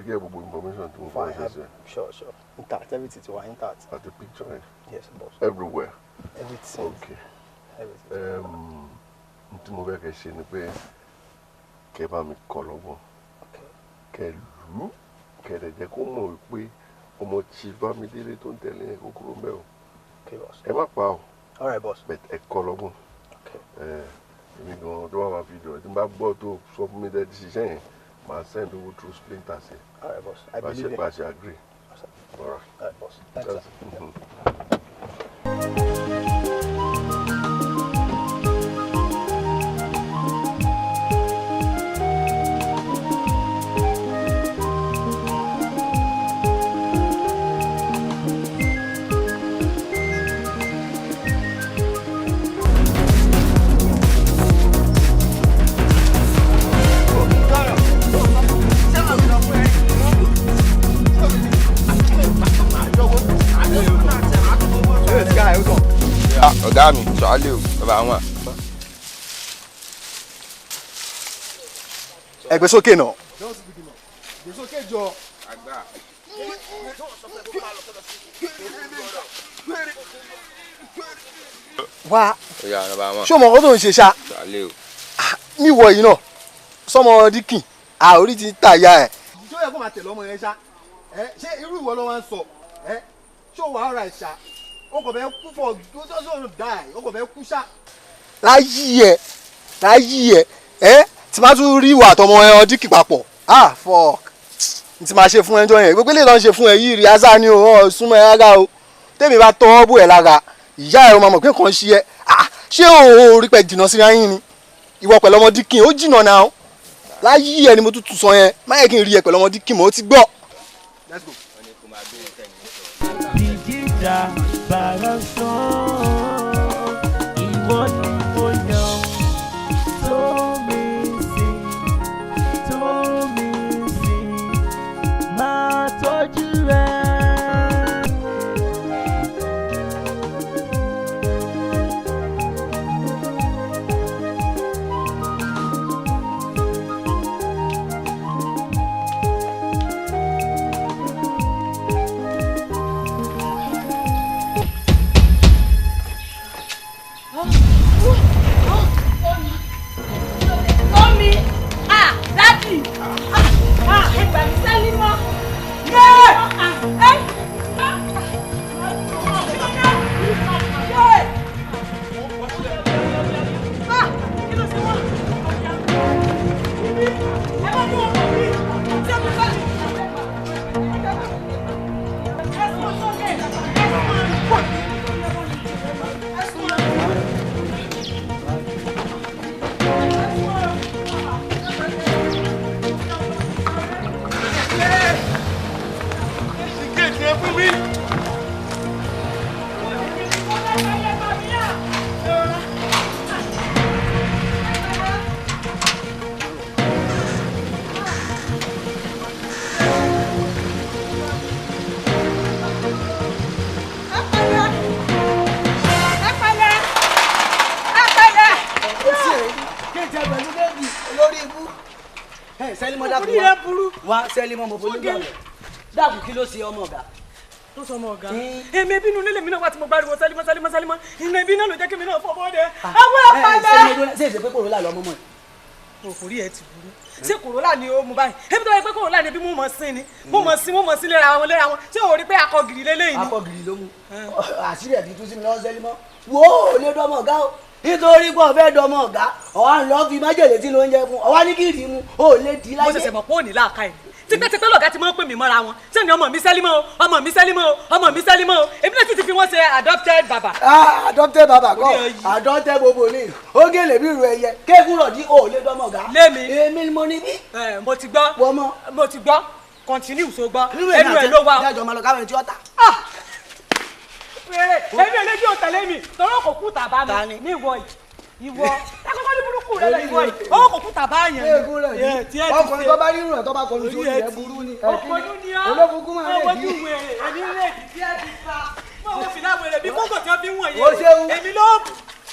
ti get gbogbo information tí mo fún ẹ ṣe. Sure, sure. Intact, everything ti wà intact. Àti picture ẹ. Yes, boss. Everywhere. Everything. Okay. Everything. N tí mo fẹ́ kẹ́ ṣe ni pé kẹ́ bá mi kọ́ lọ́gbọ́n. Kẹ́ lù ú, kẹ́ lè jẹ́ kó mọ̀ wípé ọmọ Chief Bámidélé tó ń tẹ̀lé yẹn kó kúrò ńbẹ̀ o. Okay, boss. Ẹ má pa o. All right, boss. But ẹ kọ́ lọ́gbọ́n. Okay. Èmi gan-an tó bá máa fi dùn ẹ́ tí n bá gbọ́ tó sọ fún mi tẹ́ ti ṣiṣẹ́ yẹn, màá send owó through splinter sí. All right, boss. I believe it. Bá a ṣe agree. All right. All right, boss. Thanks, sir. Ọ̀gá mi sọ́ọ́lì o bàbá wọn. Ẹ gbé sókè náà. Gbé sókè jọ. Wá ṣé o mọ̀ ọ́ tó ń ṣe ṣá? Sọ́ọ́lì o. Níwọ̀ yìí náà sọmọ díkìn àórí ti tà ya ẹ̀. Ṣé ó yẹ kó máa tẹ̀lé ọmọ yẹn ṣá? Ṣé irú ìwọ ló wá ń sọ? Ṣé o wà á ra ìṣá? O kò fẹ́ kú fọ tó die o kò fẹ́ kú ṣá. Láyé ẹ láyé ẹ tí máa tún rí ìwà àtọmọ ẹ ọdí kì papọ̀, ah fuck, n ti máa ṣe fún ẹjọ́ yẹn gbogbo eléyìí ló ń ṣe fún ẹ yìí rí azá ni o, ọ súnmọ́ ẹ rárá o. Tèmi bá tọwọ́ bò ẹ lára ìyá ẹ o máa mọ̀ pé kàn ń ṣe ẹ. Ah, ṣé o rí pẹ́ jìnnà síra yín ni ìwọ pẹ̀lú ọmọ díkìn ó jìnnà náà. Láyé ẹ ni mo tún tún sọ yẹn, má yẹ kí n rí ẹ pẹ̀lú ọmọ díkìn mọ́, ó ti gbọ́. Let's go. Ìjìjà bàrà sàn, ìwọ ni mo yàn tó mi sí, tó mi sí, máa tọ́jú rẹ. Wá sẹ́límọ́ mo fojú gbà wẹ̀ dáàbò kí ló ṣe ọmọ ọ̀gá. Tó sọ ọmọ ọ̀gá èmi ebínú nílé mi náà wá tí mo gbariwo sẹ́límọ́ sẹ́límọ́ sẹ́límọ́ iná ibi náà ló jẹ́ kí mi náà fọ́ bọ́ọ̀dẹ. Àwọn ẹ̀pàlẹ́. Ṣé èsè pé kòrólà lọ mọ́mọ́ ẹ̀. Òkúrí ẹ ti burú, ṣé kòrólà ni ó mú báyìí? Ebi tó yẹ pé kòrólà ni ebi mú mọ̀ sí ni mú mọ̀ sí mú mọ̀ sí léra wọn léra wọn, ṣé o rí pé akọgìrì lélẹ́yìn ni. Akọgìrì ló mú àṣírí ẹ̀ ti tú sí mi lọ́wọ́ sẹ́límọ́ wo ò lè dọ́mọ̀ ọ̀gá o, nítorí pé ọ̀fẹ́ dọmọ ọ̀gá ọ̀wá ń lọ fi májèlé tí ló ń jẹ fún ọ̀wá ní kìrì mu ó lè di láyé. Mo ṣẹ̀ṣẹ̀ mọ̀ pé ò ní láàka ẹ̀ tipẹ́tipẹ́ lọ̀gá ti máa ń pè mí mọ́ra wọn sẹ́ni ọmọ mi sẹ́límọ́ o, ọmọ mi sẹ́límọ́ o, ọmọ mi sẹ́límọ́ o, èmi náà sì ti fi wọ́n ṣe adopted baba. Ah, adopted baba kọ́, adopted bobo ni ó gèlè bí ìrù ẹyẹ kékúrọ̀ dí ó lè dọmọ ọ̀gá. Lémi. Èmi ni mo ní bí. Mo ti gbọ́ mo ti gbọ́ continue so gbọ́ ẹnu ẹ̀ ló wà. Dájọ́ máa lọ káwọn ẹni tí ó ta. Èmi ò lè jí òtẹ̀lé mi tọ́rọ kò kú tàbá mi ní ìwọ yìí ìwọ akọ́kọ́ ní burúkú rẹ lọ ìwọ yìí owó kò kú tàbá yẹn ni. Ọkùnrin tó bá rí ìrùn ẹ̀ tó bá kọlu sí orí rẹ̀ burú ni. Òpònú ni ọ́ olóbùkún máa rẹ̀ ojú wèrè èmi rẹ̀ tí ẹ ti fa mọ òun fìlà wèrè bí kókò tí wọ́n fi ń wọ̀nyí èmi ló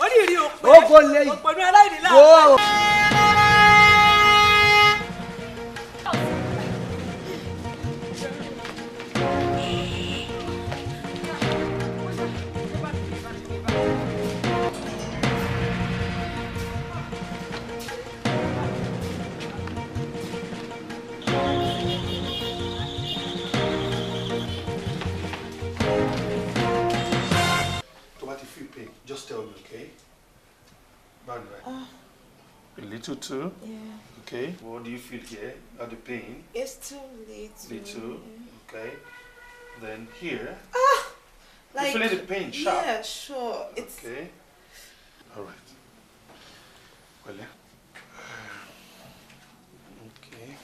ó ní ìrì òpè òpònú aláìní láàbù. tell me, okay? Báwo ni báyìí? A little too? Yeah. Okay. What do you feel here? Not the pain? It's too little. Little. Yeah. Okay. Then here. Ah! Like, you feel the pain sharp? Yeah, sure. It's okay. All right. Well, yeah. Okay.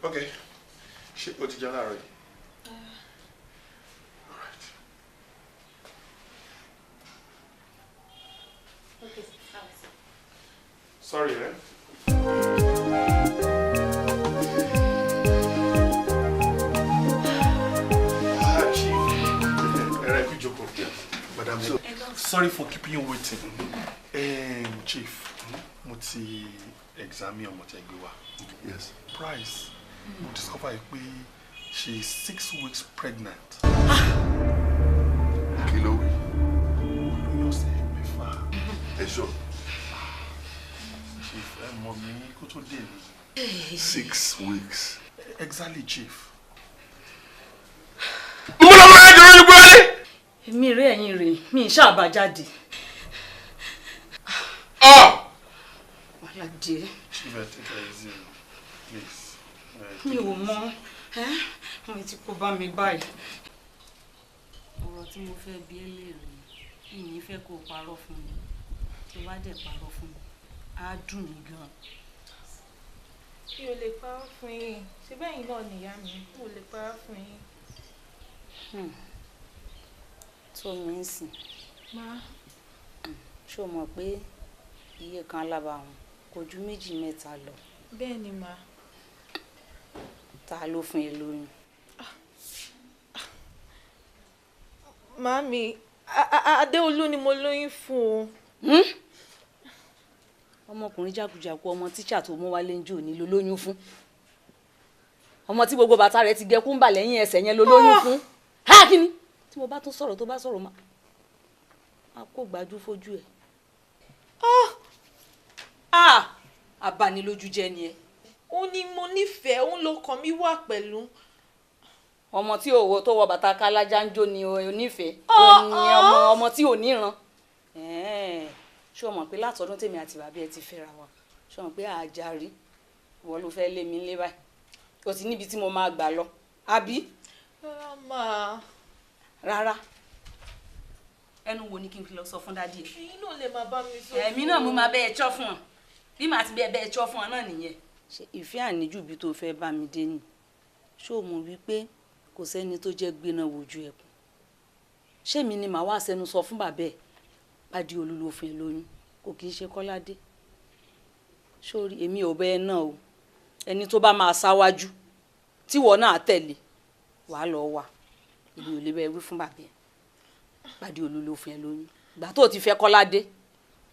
Okay. Ṣé o ti jẹun láàárọ̀ yìí? All right. Okay, thanks. Sorry, eh? Ah, Chief. Madam, so, sorry for keeping you waiting. Chief, mo ti examine ọmọ tẹ́ gbé wá. Yes. Price, mo discover pé she is 6 weeks pregnant. Kí ló wí? Lóyún ọ̀sẹ̀ mẹ́fà. Ẹ sọ. Chief, ẹ mọ̀ mí kó tó dé mi. 6 weeks. Exactly, Chief. Mo lọ bá ẹjọ́ lórí gbọ́lé. Èmi rè ẹ̀yin rè mi ì ṣàbàjáde. Wàhálà dé. Chief, ẹ take it easy, please. Mi ò mọ mo ti kó bá mi báyìí. Ọ̀rọ̀ tí mo fẹ́ bi ẹ́ léèrè ìyìn fẹ́ kó o parọ́ fún mi, tó bá dẹ̀ parọ́ fún mi á dùn mí gan. Mi ò lè parọ́ fún yín, ṣé bẹ́ẹ̀ yín náà nìyá mi, mi ò lè parọ́ fún yín. Tó mi ń sìn. Ma. Ṣé o mọ̀ pé iye kan alábàáhùn kò ju méjì mẹ́ta lọ? Bẹ́ẹ̀ ni mà. Ta ló fún ẹ lóyún? Màámi, Adéolú ni mo lóyún fún o. Ọmọkùnrin jákujàku ọmọ tíṣà tó mú wálé ń jò ní ló lóyún fún. Ọmọ tí gbogbo bàtà rẹ̀ ti gẹ kúńbà lẹ́yìn ẹsẹ̀ yẹn ló lóyún fún. Ha kí ni? Tí mo bá tún sọ̀rọ̀ tó bá sọ̀rọ̀ máa kó gbájú fojú ẹ̀. Abanilójú jẹ́ ni ẹ. Ó ní mo nífẹ̀ẹ́, òun ló kàn mí wà pẹ̀lú. Ọmọ tí òwò tó wọ bàtà kálájà ń jó ni onífẹ̀ẹ́. Ọmọ tí ò níran. Ṣé o mọ̀ pé látọdún tèmi àti bàbá ẹ ti fẹ́ra wa? Ṣé o mọ̀ pé àjàrí ìwọ ló fẹ́ lé mi lé báyìí? O ti níbi tí mo máa gbà lọ, àbí? Rárá mà. Rárá. Ẹnu wo ni kí n fi lọ sọ fún dádì ẹ? Ẹ̀yin náà lè máa bá mi sọ. Èmi náà mo máa bẹ ẹ chọ́ fún ọ. Bí màá ti bẹ ẹ chọ́ fún ọ náà nìyẹn. Ṣé ìfẹ́ àníjù bí tó fẹ́ bá mi dé ni? Ṣé o mọ̀ wípé kò sẹ́ni tó jẹ́ gbéná wojú ẹkùn? Ṣé mi ni màá wá sẹnu sọ fún bàbá ẹ̀? Adéolú ló fún ẹ lóyún, kò kì í ṣe Kọ́ládé. Sórí èmi ò bẹ ẹ náà o. Ẹni tó bá máa ṣáwájú tíwọ náà tẹ̀lé wàá lọ wà. Èmi ò lè bẹ wí fún bàbá ẹ̀. Adéolú ló fún ẹ lóyún. Ìgbà tó ti fẹ́ Kọ́ládé,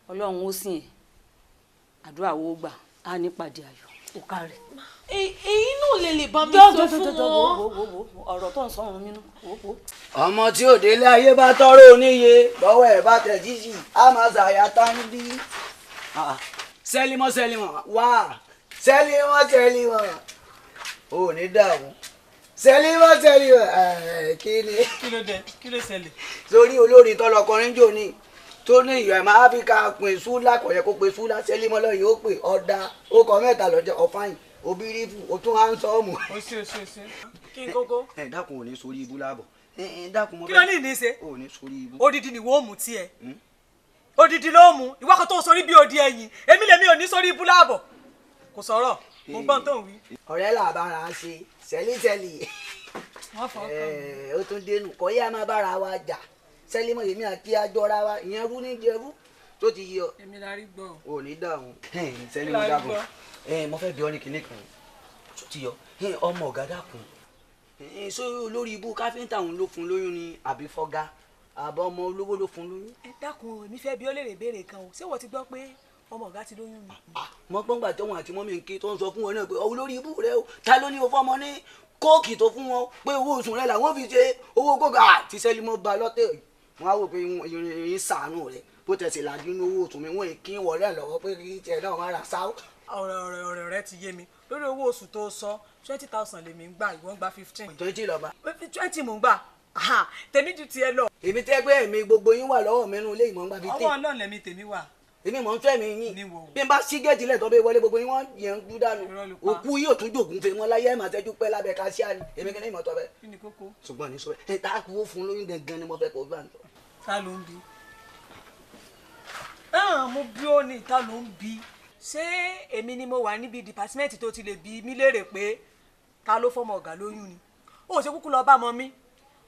Ọlọ́run ó sìn ẹ́. Àdúrà wo gbà á nípàdé ayọ̀. Ó kárẹ̀. Èyí náà lè bá mi sọ fún wọn. Ọ̀rọ̀ tó ń sọ ọ̀run mínú. Ọmọ tí ò délé ayé bá tọrọ oníye lọ́wọ́ ẹ̀ bá tẹ̀ jíjì á máa ṣàyà tán bí. Sẹ́límọ́ sẹ́límọ́ wá sẹ́límọ́ sẹ́límọ́ ò ní dààmú sẹ́límọ́ sẹ́límọ́ kí ni. Kí ló dé? Kí ló ṣẹlẹ̀? Sórí olórin tọlọkọrin jò ní tó ní ìyọ̀ ẹ̀ máa Áfíríkà pin súlá kò yẹ kó pe súlá sẹ́límọ́ lọ́yìn ó pè ọ̀dà ó kọ mẹ́ta lọ́jọ́ ọ̀fáyìn obìnrin o tún á ń sọ ọmọ. O ṣe o ṣe o ṣe kí n kókó. Ẹ dákun ò ní sórí ibú láàbọ̀. Ẹ dákun mo kí ló ní ìní ṣe. Ò ní sórí ibú. Odidi ni wo mú tiẹ̀. Odidi ló mú ìwọ kan tó sórí bí odi ẹ̀yìn èmi lèmi ò ní sórí ibú láàbọ̀. Kò sọ̀rọ̀ mo gbọ́n tó ń wí. Ọ̀rẹ́ là bára ṣe sẹ́lísẹ́lì. Ó tún dénú kọ́ yá máa bára wa jà sẹ́límọ̀ èmi àti àjọra wa ìyẹn rú ní jẹrú tó ti yọ. Èmi la rí gbọ́. Ò ní dààmú. Sẹ́límọ̀ dákun mo fẹ́ bi ọ́ ní kinní kan tó ti yọ ọmọ ọ̀gá dákun ṣé olórí ibú káfíńtà òun ló fún lóyún ni àbí fọ́gá àbọ̀ ọmọ olówó ló fún lóyún. Ẹ dákun èmi fẹ́ bi ọ́ léèrè béèrè kan o ṣé wọ́n ti gbọ́ pé ọmọ ọ̀gá ti lóyún ni. Mo gbọ́n gbà tí wọn àti mọ́mí ń ké tó ń sọ fún wọn náà pé olórí ibú rẹ o ta ló ní o fọ́mọ ní kóòkì tó fún wọn pé owó oṣù rẹ làwọn fi ṣe owó kóòkì àti sẹ́límọ́ ba lọ́tẹ̀ wọn á wò pé irin sàánú rẹ bó tẹ̀sí làjú ní owó oṣù mi wọ́n kí wọlé lọ́wọ́ pé kí tiẹ̀ náà má ra sáwọ́. Ọ̀rọ̀ rẹ ti yé mi. Lórí owó oṣù tó sọ 20,000 lèmi ń gbà, ìwọ ń gba 15. 20 lọ́ba. 20 mò ń gbà. Tèmi ju tiẹ̀ lọ. Èmi tẹ́ pé èmi gbogbo yín wà lọ́wọ́ mi nínú ilé ìmọ̀ ń gba 15. Ọwọ́ Ọlọ́run lèmi tèmi wà. Èmi mọ̀ ń fẹ́ mi yín. Bí n bá sí géètì lẹ̀ tó bẹ wọlé gbogbo yín wọ́n yẹn ń kú dànù. Òkú yóò tún jògùn fẹ́ mọ́ láyé ẹ̀ máa tẹ́jú pẹ́ lábẹ́ káṣíà ni. Èmi kí ni ìmọ̀ tọ́ bẹ́ẹ̀. Kí ni kókó? Ṣùgbọ́n ní sọ ẹ tá a kú ó fún lóyún gangan ni mo fẹ́ kó gbà ń sọ. Ta ló ń bi? Mo bí ó ní ta ló ń bi. Ṣé èmi ni mo wà níbi dìpátímẹ́ǹtì tó ti lè bi mí léèrè pé ta ló fọmọ ọ̀gá lóyún ni? Ó ṣe kúkú lọ bá mọ mi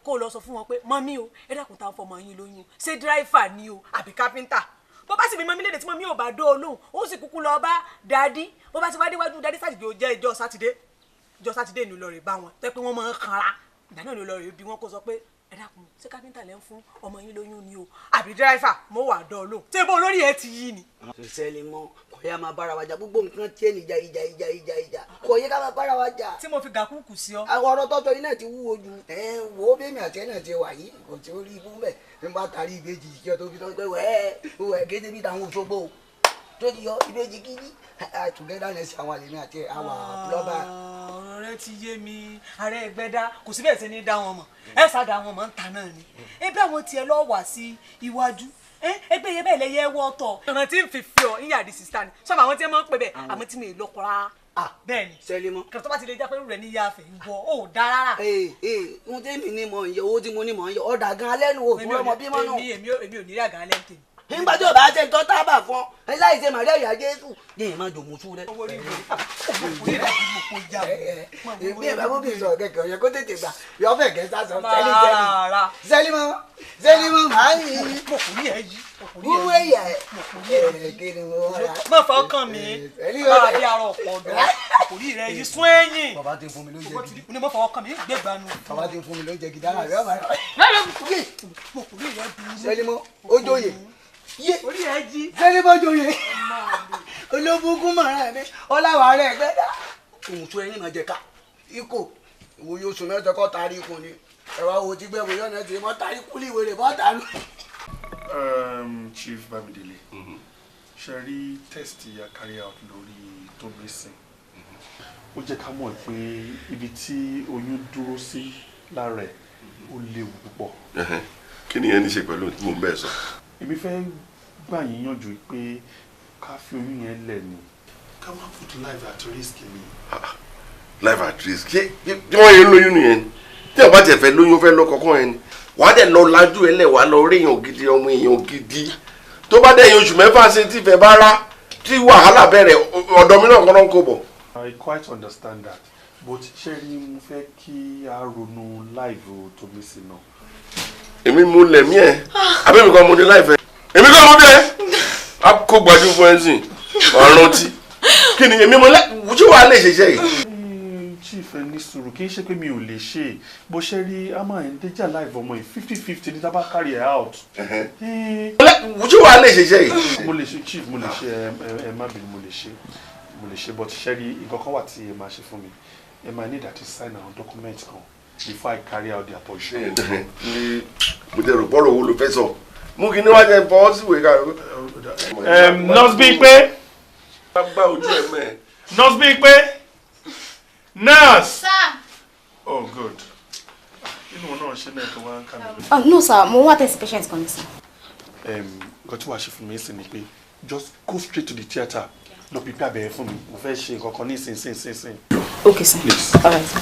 kó o lọ sọ fún wọn pé mọ́mí o, ẹ dákun ta fọmọ yín lóyún, ṣé dírẹ́fà ni o àbí kápẹ́ńtà? Bó bá sì bí mọ́mí léde tí mọ́mí ò bá dó o lóhùn, ó sì kúkú lọ bá dádí. Bó bá ti wá déwájú dádí sátidé, ó jẹ́ ìjọ sátidé, ìjọ sátidé ni lọ rè bá wọn tẹ́ pé wọ́n máa ń kanra. Ìgbà náà ni lọ rè bí wọn kó sọ pé ẹ dákun, ṣé kápẹ́ńtà lẹ́ ń fún ọmọ yín lóyún ni o àbí dírẹ́fà? Mo wà dán o lóhùn. Ṣé bó olórí ẹ ti yí ni. Sẹ́lẹ̀ mọ́ kò yá máa bára wa jà, gbogbo nǹkan tiẹ̀ ní ìjà ìjà ìjà ìjà ìjà kò yẹ ká máa bára wa jà. Tí mo fi gàkúkù sí ọ. Àwọn ọ̀rọ̀ tọ́tọ́ yìí náà ti wúwo ju. Ẹ wo bẹ́ẹ̀mi àti ẹ̀ náà ti wà yìí kò tí ó rí ibú mẹ́ ní bá tarí ìbejì ìjọ tó fi tọ́ pé wẹ́ẹ́ wẹ́ẹ́ kéde bí táwọn Òṣogbo tó ti yọ ìbejì kíní togetherness àwọn àlèmí àti àwọn plọ́bà. Ọ̀rọ̀ rẹ ti yé mi, ààrẹ ẹgbẹ́dá kò sí bẹ́ẹ̀ sí ní dá wọn mọ̀, ẹ sá dá wọn mọ̀ ń ta náà ni. Ẹbí àwọn tiẹ̀ lọ wà sí iwájú, ẹgbẹ́ yẹn bẹ́ẹ̀ lẹ́yẹ wọ́ tọ̀. Ọ̀nà tí ń fi fi ọ ìyá àdì sísá ni sọ́mọ àwọn tí wọ́n máa ń pè bẹ́ẹ̀ àmọ́ tí mi ì lọ́kọ̀ rárá. Bẹ́ẹ̀ ni Sẹ́límọ́. Kẹ̀tọ́ bá ti lè jápẹ́ rẹ̀ ní ìyá àfẹ́ ìwọ ò dá rárá. Ee ohun tẹ́mi ní mọ̀ ń yọ owó tí mo ní mọ̀ ń yọ ọ̀dà gan alẹ́ nu òfin ọmọ bímọ náà. Èmi ò ní rí àgàn alẹ́ ń tèmi. Nígbà tí o bá ṣe ń tọ́ tábà fún ọ láì ṣe màrí ẹ̀yà Jésù ní ìmọ̀ jòmùsù rẹ. Orí rẹ kò kò já o. Bí ẹ bá bó bí sọ̀rọ̀ kẹ̀kẹ́ ọ̀yẹ́ kó tètè gbà yọ fẹ̀ kẹ́ sá sọ sẹ́lí sẹ́lí sẹ́límọ́ sẹ́límọ́ màá yí. Wúwo ẹ̀yà ẹ̀ kí ni mo rà. Má fọ ọkàn mi bá a bí arọ ọ̀pọ̀ ọ̀dọ́ orí rẹ yìí sún ẹ̀yìn. Bàbá ti fún mi lóúnjẹ gidi. Ní mo fọ ọkàn mi gbé gbanu. Bàbá ti fún mi lóúnjẹ gidi ara rẹ ọmọ rẹ. Sẹ́límọ́ ó jóye yé sẹ́límọ́ jóye olóbùkún mọ̀ràn mi ọláwà rẹ̀ gbẹ́dá. Òun tún ẹni máa jẹ ká ikọ̀ ìwò yóò sùn mẹ́jọ kọ́ tarí ikùn ni ẹ̀rọ owó ti gbẹ́ wo yọ̀nà ti mọ́ tarí kúlì ìwé rẹ̀ bọ́ tànú. Chief Bamidele, ṣe rí test ya carry out lórí Tomisin, ó jẹ́ ká mọ̀ pé ibi tí oyún dúró sí lára ẹ̀ ó léwu púpọ̀. Kí ni ìyẹn ní ṣe pẹ̀lú tí mò ń bẹ́ẹ̀ sọ? Èmi fẹ́ gbà yín yànjú pé ká fi oyún yẹn lẹ̀ ni, ká má put life at risk ni. Life at risk ṣé bí wọ́n yẹn lóyún nìyẹn tí ọba tiẹ̀ fẹ́ lóyún fẹ́ lọ kọ̀ọ̀kan yẹn ni wàá dẹ̀ lọ lajú ẹ lẹ̀ wàá lọ rí èèyàn gidi ọmọ èèyàn gidi tó bá dẹ̀ yẹn oṣù mẹ́fà sí tí ìfẹ́ bá rá tí wàhálà bẹ̀rẹ̀ ọ̀dọ̀ mi náà kọ́ náà ń kó bọ̀. I quite understand that, but ṣé rí mo fẹ́ kí a ronú live Tomisin náà. Èmi mú lẹ̀mí ẹ̀ àbí èmi kan mo ní láìfẹ́ èmi kan mo bí ẹ a kó gbajú fún ẹ sìn ọ̀run tí kí ni èmi mo lẹ́ ṣé wàá lè ṣiṣẹ́ yìí. Chief ẹ ní sùúrù, kì í ṣe pé mi ò lè ṣe bó ṣe rí a máa ń déjà live ọmọ yìí 50-50 ní tábà carry ẹ out. Ṣé wàá lè ṣiṣẹ́ yìí. Mo lè ṣe Chief, mo lè ṣe ẹ má bínú, mo lè ṣe but ṣe rí nǹkan kan wà tí ẹ máa ṣe fún mi, ẹ máa need àti sign àwọn document kan before I carry out the abortion. Mo ti rò pọ́rọ̀ owó ló fẹ́ sọ mú kí níwájú ẹ fọwọ́ sí ìwé ká. Nurse Bímpé. Bá ojú ẹ mẹ́. Nurse Bímpé. Nurse. Sir. Oh good. Inú wọn náà ṣe náà tó wá ń kà mí. No sir, mo wá test patient kan ní sir. Nǹkan tí wàá ṣe fún mi sí ni pé just go straight to the theatre lọ prepare abẹ́rẹ́ fún mi, mo fẹ́ ṣe nǹkan kan ní ìsinsìnyí. Okay sir. Please. All right sir.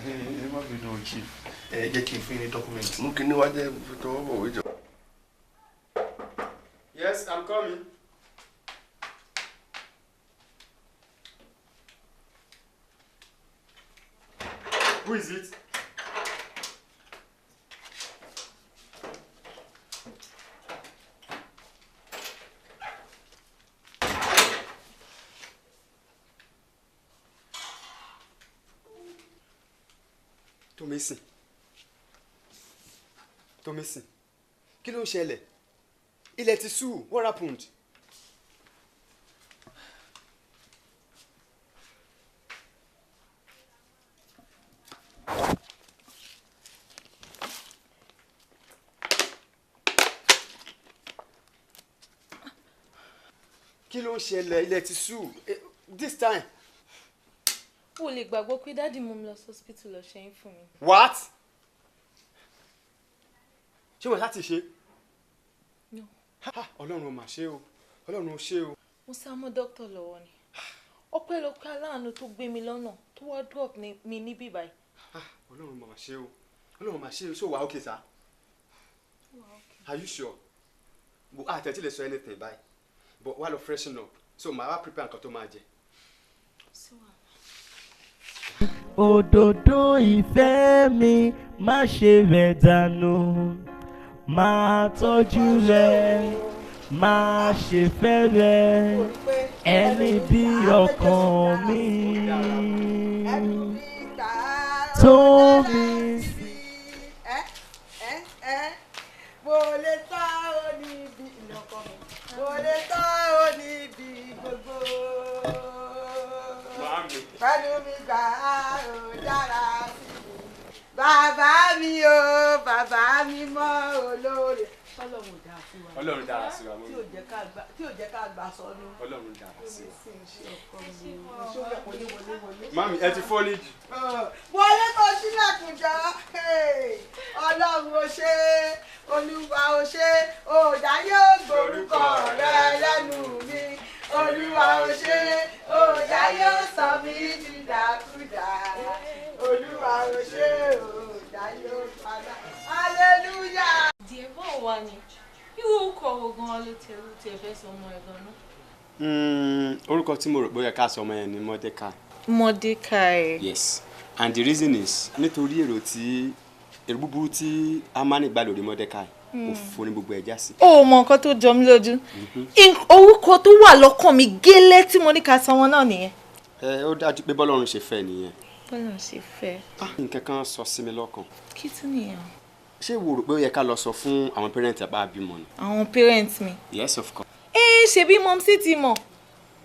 Ẹ má bínú Chief, ẹ jẹ́ kí n fún yín ní document. Mú kí níwájú ẹ tọwọ́ bọ̀ wíjọ. Yes, I'm coming. Who is it? Tomisin. Tomisin. Kí ló ń ṣẹlẹ̀? Ilẹ̀ ti ṣú, what happened? Kí ló ń ṣẹlẹ̀? Ilẹ̀ ti ṣú this time. O lè gbàgbọ́ pé daddy mú mi lọ sí hospital lọ ṣẹ́yìn fún mi. What? Ṣé wọ́n láti ṣe? No. Ọlọ́run ò mà ṣe o, Ọlọ́run ò ṣe o. Mo sá mọ́ dókítà lọ́wọ́ ni. Ọpẹ́lọpẹ́ aláàánú tó gbé mi lọ́nà tó wá drop mi níbí báyìí. Ọlọ́run mà ṣe o, Ọlọ́run mà ṣe o. Ṣé o wà okay sá? Are you sure? Bo àtẹ̀tí lè sọ anything báyìí. But wá lọ freshen up. So màá wá prepare nǹkan tó máa jẹ. Òdòdó ìfẹ́ mi má ṣe rẹ̀ dànù, máa tọ́jú rẹ̀, má ṣe fẹ́ rẹ̀, ẹni bí ọkàn mi tó mi sí. Mo lè tọ́ ọ níbi ìlọ́kọ mi, mo lè tọ́ ọ níbi gbogbo. Pẹ̀lú mi gbà ó dára sí mi. Bàbá mi o, bàbá mi mọ́ olóore. Ọlọ́run dára sí wa. Ọlọ́run dára sí wa. Tí ò jẹ́ ká gbà sọnù. Ọlọ́run dára sí wa. Wọlé. Mami, ẹ ti fọ́ ní jù. Wọlé tó sílẹ̀kùn jọ. Ọlọ́run ò ṣe, Olúwa ò ṣe, òòdà yóò gborúkọ rẹ lẹ́nu mi. Olúwa ò ṣe, òòdà yóò sọ mí dìdàkudà. Olúwa ò ṣe, òòdà yóò padà. Hallelujah. Díẹ̀ bọ́ wà ní irú orúkọ wo gan-an ló tiẹ̀ fẹ́ sọ ọmọ ẹ̀ gan-an? Orúkọ tí mo rò bóyá ká sọ ọmọ yẹn ni Mordecai. Mordecai. Yes, and the reason is nítorí èrò búburú tí Amani gbà lórí Mordecai òfo ní gbogbo ẹja sí. Ó mọ nǹkan tó jọ mí lójú. Orúkọ tó wà lọ́kàn mi gẹ́lẹ́ tí mo ní ká sọ wọn náà nìyẹn. Ẹ ó dájú pé bọ́lọ́run ṣe fẹ́ nìyẹn. Bọ́lọ́run ṣe fẹ́. Nǹkan kan sọ sí mi lọ́kàn. Kí tún nìyẹn? Ṣé wo rò pé ó yẹ ká lọ sọ fún àwọn parents àbá bímọ ni? Àwọn parents mi. Yes, of course. Ẹ ṣebí mọ́mísí ti mọ̀,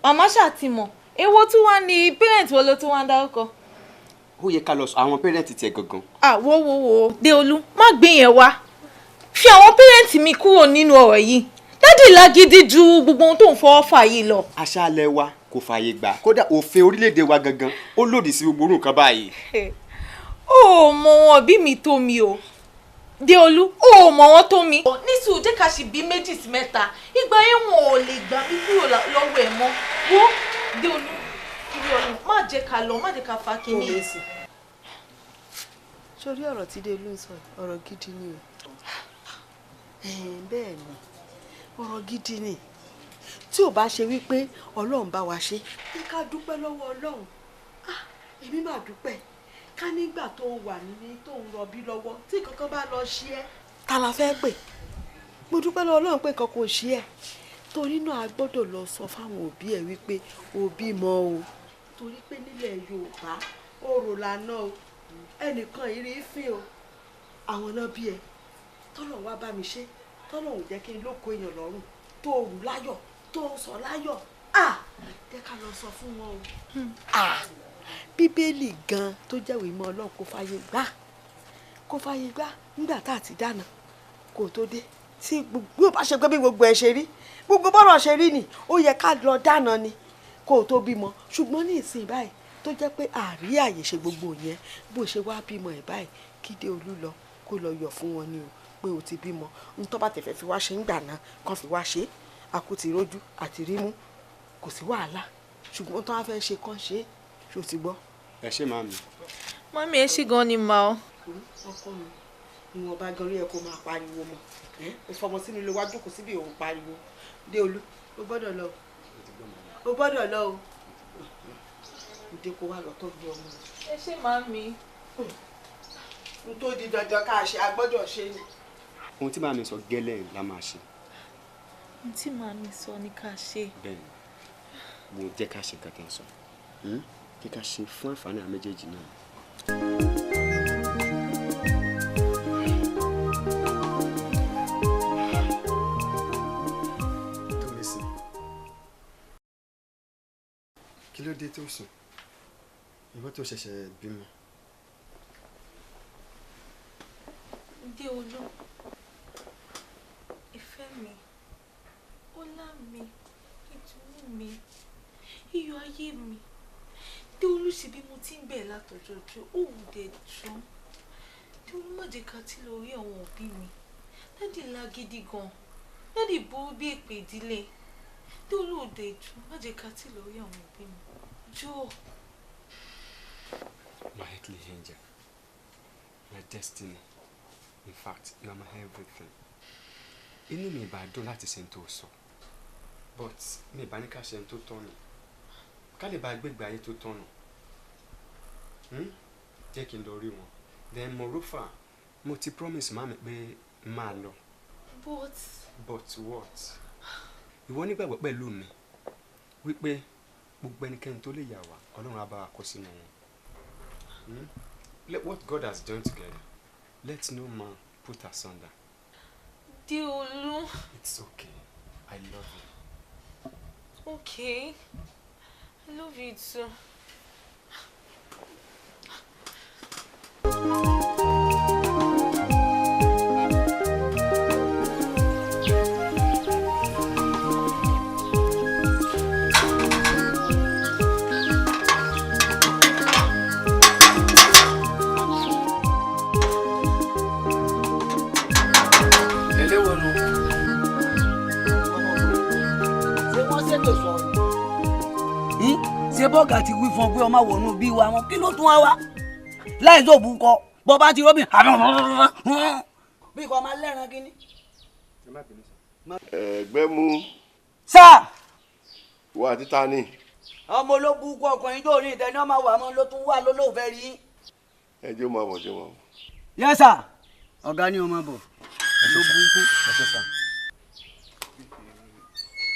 màmá ṣáà ti mọ̀, èwo tún wá ní parents wo ló tún wá ń dárúkọ? Ó yẹ ká lọ sọ àwọn parents tiẹ̀ gangan. À wo wo wo Déolú, má gbé yẹn wá. Fi àwọn parents mi kúrò nínú ọ̀rọ̀ yìí. Dádì lágídí ju gbogbo ohun tó ń fọwọ́ fà yìí lọ. Aṣáálẹ̀ wa kò fààyè gbà, kódà òfin orílẹ̀-èdè wa gangan ó lòdì sí gbogbo nǹkan báyìí. Ó mọ wọn bí mi tó mi o. Déolú, ó mọ wọn tó mi. Nísìnyí jẹ́ ká ṣe bí 2 sí 3, ìgbà yẹn wọn ò lè gbà mí kúrò lọ́wọ́ ẹ̀ mọ́. Wo Déolú, kiri ọ̀run, má jẹ́ ká lọ, má jẹ́ ká fa kínní. Sórí ọ̀rọ̀ tí Déolú ń sọ, ọ̀rọ̀ gidi ni o. Bẹ́ẹ̀ ni, ọ̀rọ̀ gidi ni. Tí ò bá ṣe wípé Ọlọ́run bá wa ṣe, jẹ́ ká dúpẹ́ lọ́wọ́ Ọlọ́run. Èmi máa dúpẹ́. Ká nígbà tó wà nílé tó ń rọbí lọ́wọ́ tí kankan bá lọ ṣe ẹ́. Ta la fẹ́ pè? Mo dúpẹ́ lọ́wọ́ Ọlọ́run pé nǹkan kò ṣe ẹ́. Torí náà a gbọ́dọ̀ lọ sọ fáwọn òbí ẹ̀ wípé òbí mọ o. Torí pé nílẹ̀ Yorùbá orò lànà o. Ẹnìkan ìrí fín o. Àwọn náà bí ẹ. Tọ́lọ̀ wá bá mi ṣe. Tọ́lọ̀ ò jẹ́ kí n lóko èèyàn lọ́rùn. Tó rù láyọ̀, tó sọ láyọ̀. Jẹ́ ká lọ sọ fún wọn o. Bíbélì gan tó jẹ́wèé mọ́ Ọlọ́run kò fàyè gbà, kò fàyè gbà nígbà tá a ti dáná kó tó dé. Tí gbogbo bá ṣe pé bí gbogbo ẹ ṣe rí, gbogbo bọ́rọ̀ ṣe rí ni, ó yẹ ká lọ dáná ni kó tó bímọ. Ṣùgbọ́n ní ìsìn báyìí tó jẹ́ pé àrí àyè ṣe gbogbo yẹn, bó ṣe wá bímọ ẹ̀ báyìí kí Déolú lọ kó lọ yọ̀ fún wọn ni o pé o ti bímọ. N tó bá tẹ̀fẹ̀ fi wá ṣe ń gbà náà kàn fi wá ṣe, a kò ti rójú àti rímú, kò sí wàhálà. Ṣùgbọ́n tó wá fẹ́ ṣe kàn ṣe, ṣó ti gbọ́. Ẹ ṣé màmí. Màmí ẹ ṣé gan ni mà o. Ọkọ mi, ìwọ̀nba gan ló yẹ kó máa pariwo mọ́. O fọmọ sínú ilé wa jókòó síbi òun pariwo. Déolú, o gbọ́dọ̀ lọ o. O gbọ́dọ̀ lọ o. Ǹdẹ́ kó wá lọ tọ́jú ọmọ. Ẹ ṣé màmí. N tó di dandan ká ṣe, a gbọ́dọ̀ ṣe ni. Ohun tí màmí sọ gẹ́lẹ́ la máa ṣe. Ohun tí màmí sọ ni ká ṣe. Bẹ́ẹ̀ni, mo jẹ́ ká ṣe nǹkan tó ń sọ. Kí ká ṣe fún àǹfààní àwọn méjèèjì náà. Tómisìn, kí ló dé tó sùn? Ìwọ tó ṣẹ̀ṣẹ̀ bímọ. Déolú, ìfẹ́ mi, ọlá mi, Ìdùnnú mi, iyọ̀ ayé mi. Déolú, ṣe bí mo ti ń bẹ̀ látọjọ́jọ́, òun dẹ̀ jọ. Déolú, má jẹ́ ká tí lọ rí àwọn òbí mi. Daddy lágídí gan. Daddy burú bí èpè ìdílé. Déolú, ò dẹ̀ jọ, má jẹ́ ká tí lọ rí àwọn òbí mi. Jọ̀ọ́. My earthly angel, my destiny. In fact, you are my everything. Inú mi ìbá dùn láti ṣe n tó sọ, but mi ìbá ní ká ṣe n tó tọ̀nà, ká lè bá gbégbé ayé tó tọ̀nà. Jẹ́ kí n lọ rí wọn. Then moreover, mo ti promise màmí pé máa lọ. But But what? Ìwọ nígbàgbọ́ pẹ̀lú mi wípé gbogbo ẹnikẹ́ni tó lè yà wá, Ọlọ́run á bá wa kó sínú wọn. Let what God has joined together, let no man put asunder. Déolú. It's okay. I love you. Okay. I love you too. Eléwo nu. Ṣé wọ́n ṣètò sọ ni? Ṣé bọ́ọ̀gà ti wí fún ọ pé ọmọ wọnú bí wa wọn, kí ló tún wá wá láì tó bú kọ bọ́ bá ti rọ́bìn bí kò máa lẹ́ran kínní. Ẹgbẹ́ mú. Sáà. Wà á títa ni. Ọmọ olóbùkún ọkùnrin tó ní ìtẹ́ni ọmọ wà mọ́ ló tún wà lólóòfẹ́ rí. Ẹ jẹ́ máa bọ̀, jẹ́ máa bọ̀. Yes sir, ọ̀gá ni o máa bọ̀ lóbùkún.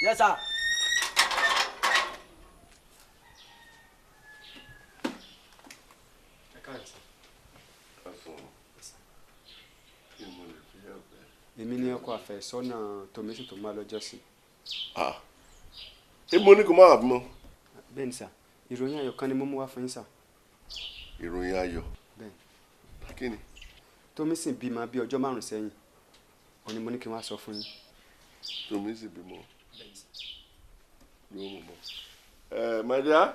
Yes sir. Èmi ni ọkọ àfẹ́sọ́nà Tòmísìn tó máa lọ́jọ́ sí. Ṣé mo ní kó má wà bímọ? Bẹ́ẹ̀ ni sà, ìròyìn ayọ̀ kan ni mo mú wá fún yín sà. Ìròyìn ayọ̀? Bẹ́ẹ̀. Kí ni? Tòmísìn bímọ bí ọjọ́ 5 sẹ́yìn, òun ni mo ní kí n wá sọ fún yín. Tòmísìn bímọ? Yóò mú bọ. Ẹ my dear.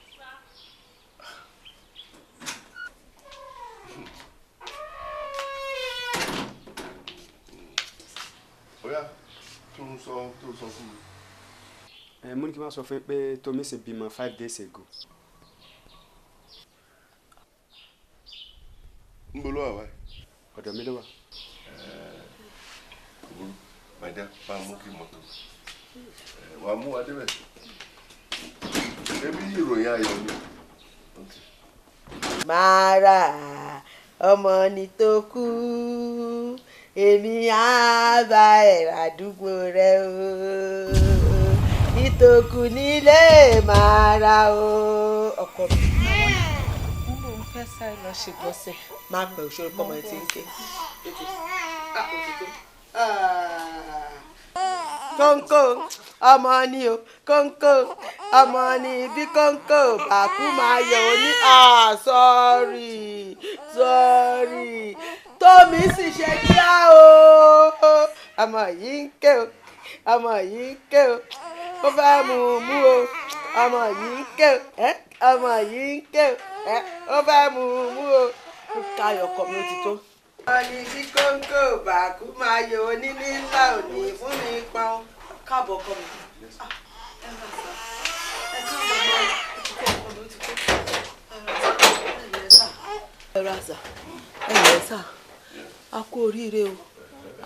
Oya, tún sọ tó sọ fún mi. Ẹ mo ní kí n wá sọ fún yín pé Tòmísìn bímọ 5 days ago. Níbo ló wà báyìí? Ọ̀dọ̀ mi ló wà. My dear, bá a mú kí mọ́tò. Wà á mú wa débẹ̀. Ṣebí ìròyìn ayọ̀ ni. Mara ọmọ ni tó kú, èmi á bá ẹ̀ àdúgbò rẹ o, nítòkù nílé Mara o. Ọkọ mi. Mo lòun fẹ́ sáré lọ ṣègbọ̀nsẹ̀. Má pẹ́, òṣèré pọ́nmọ́ ẹ ti ń ké. Kóńkó ọmọ ni o, kóńkó ọmọ ni, bí kóńkó bàkú máa yọ ọ ní. Sọ́ọ̀rì sọ́ọ̀rì, tómi sì ṣe kíá o, ọmọ yìí ń ké o, ọmọ yìí ń ké o, ó fẹ́ mú mú o, ọmọ yìí ń ké o, ọmọ yìí ń ké o, ó fẹ́ mú mú o. Káyọ̀ ọkọ mi, ó ti tó. Ọ̀nì bí kóńkó bàkú máa yọ onílé ńlá òní fún mi pọ́n. Káàbọ̀ ọkọ mi. Ẹ káàbọ̀ ọkọ mi, ó ti tó. Ẹ ra sà, ẹ lẹ́ sà, a kú oríire o,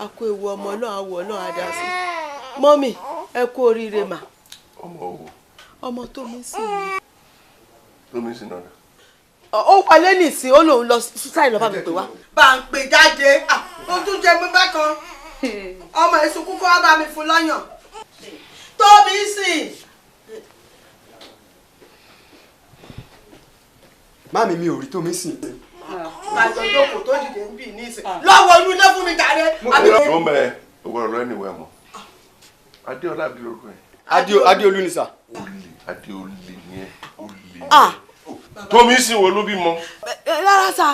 a kú ewu ọmọ náà, àwọ̀ náà á dá sí. Mọ́mì, ẹ kú oríire mà. Ọmọ wo? Ọmọ Tómisìn ni. Tómisìn náà. Ó wọlé nìsín, ó lòun lọ sáré lọ bá mi pè wá. Bá ń pè jáde, ó tún jẹ mí bákan. Ọmọ èso kúkú wá bá mi fún lọ́yàn. Tómisìn. Máàmí, mi ò rí Tómisìn. Àjọ jókòó tó dìde ń bì ní ìsìn. Lọ́wọ́ inú ilé fún mi jàre. Ló mẹ́ o gbọ́dọ̀ lọ ẹnìwẹ̀ mọ́. Adéọlá àbí lórúkọ yẹn. Adéolú ni sà. Olè, Adéolè ni ẹ, olè. Tómisìn wo ló bímọ? Rárá sà,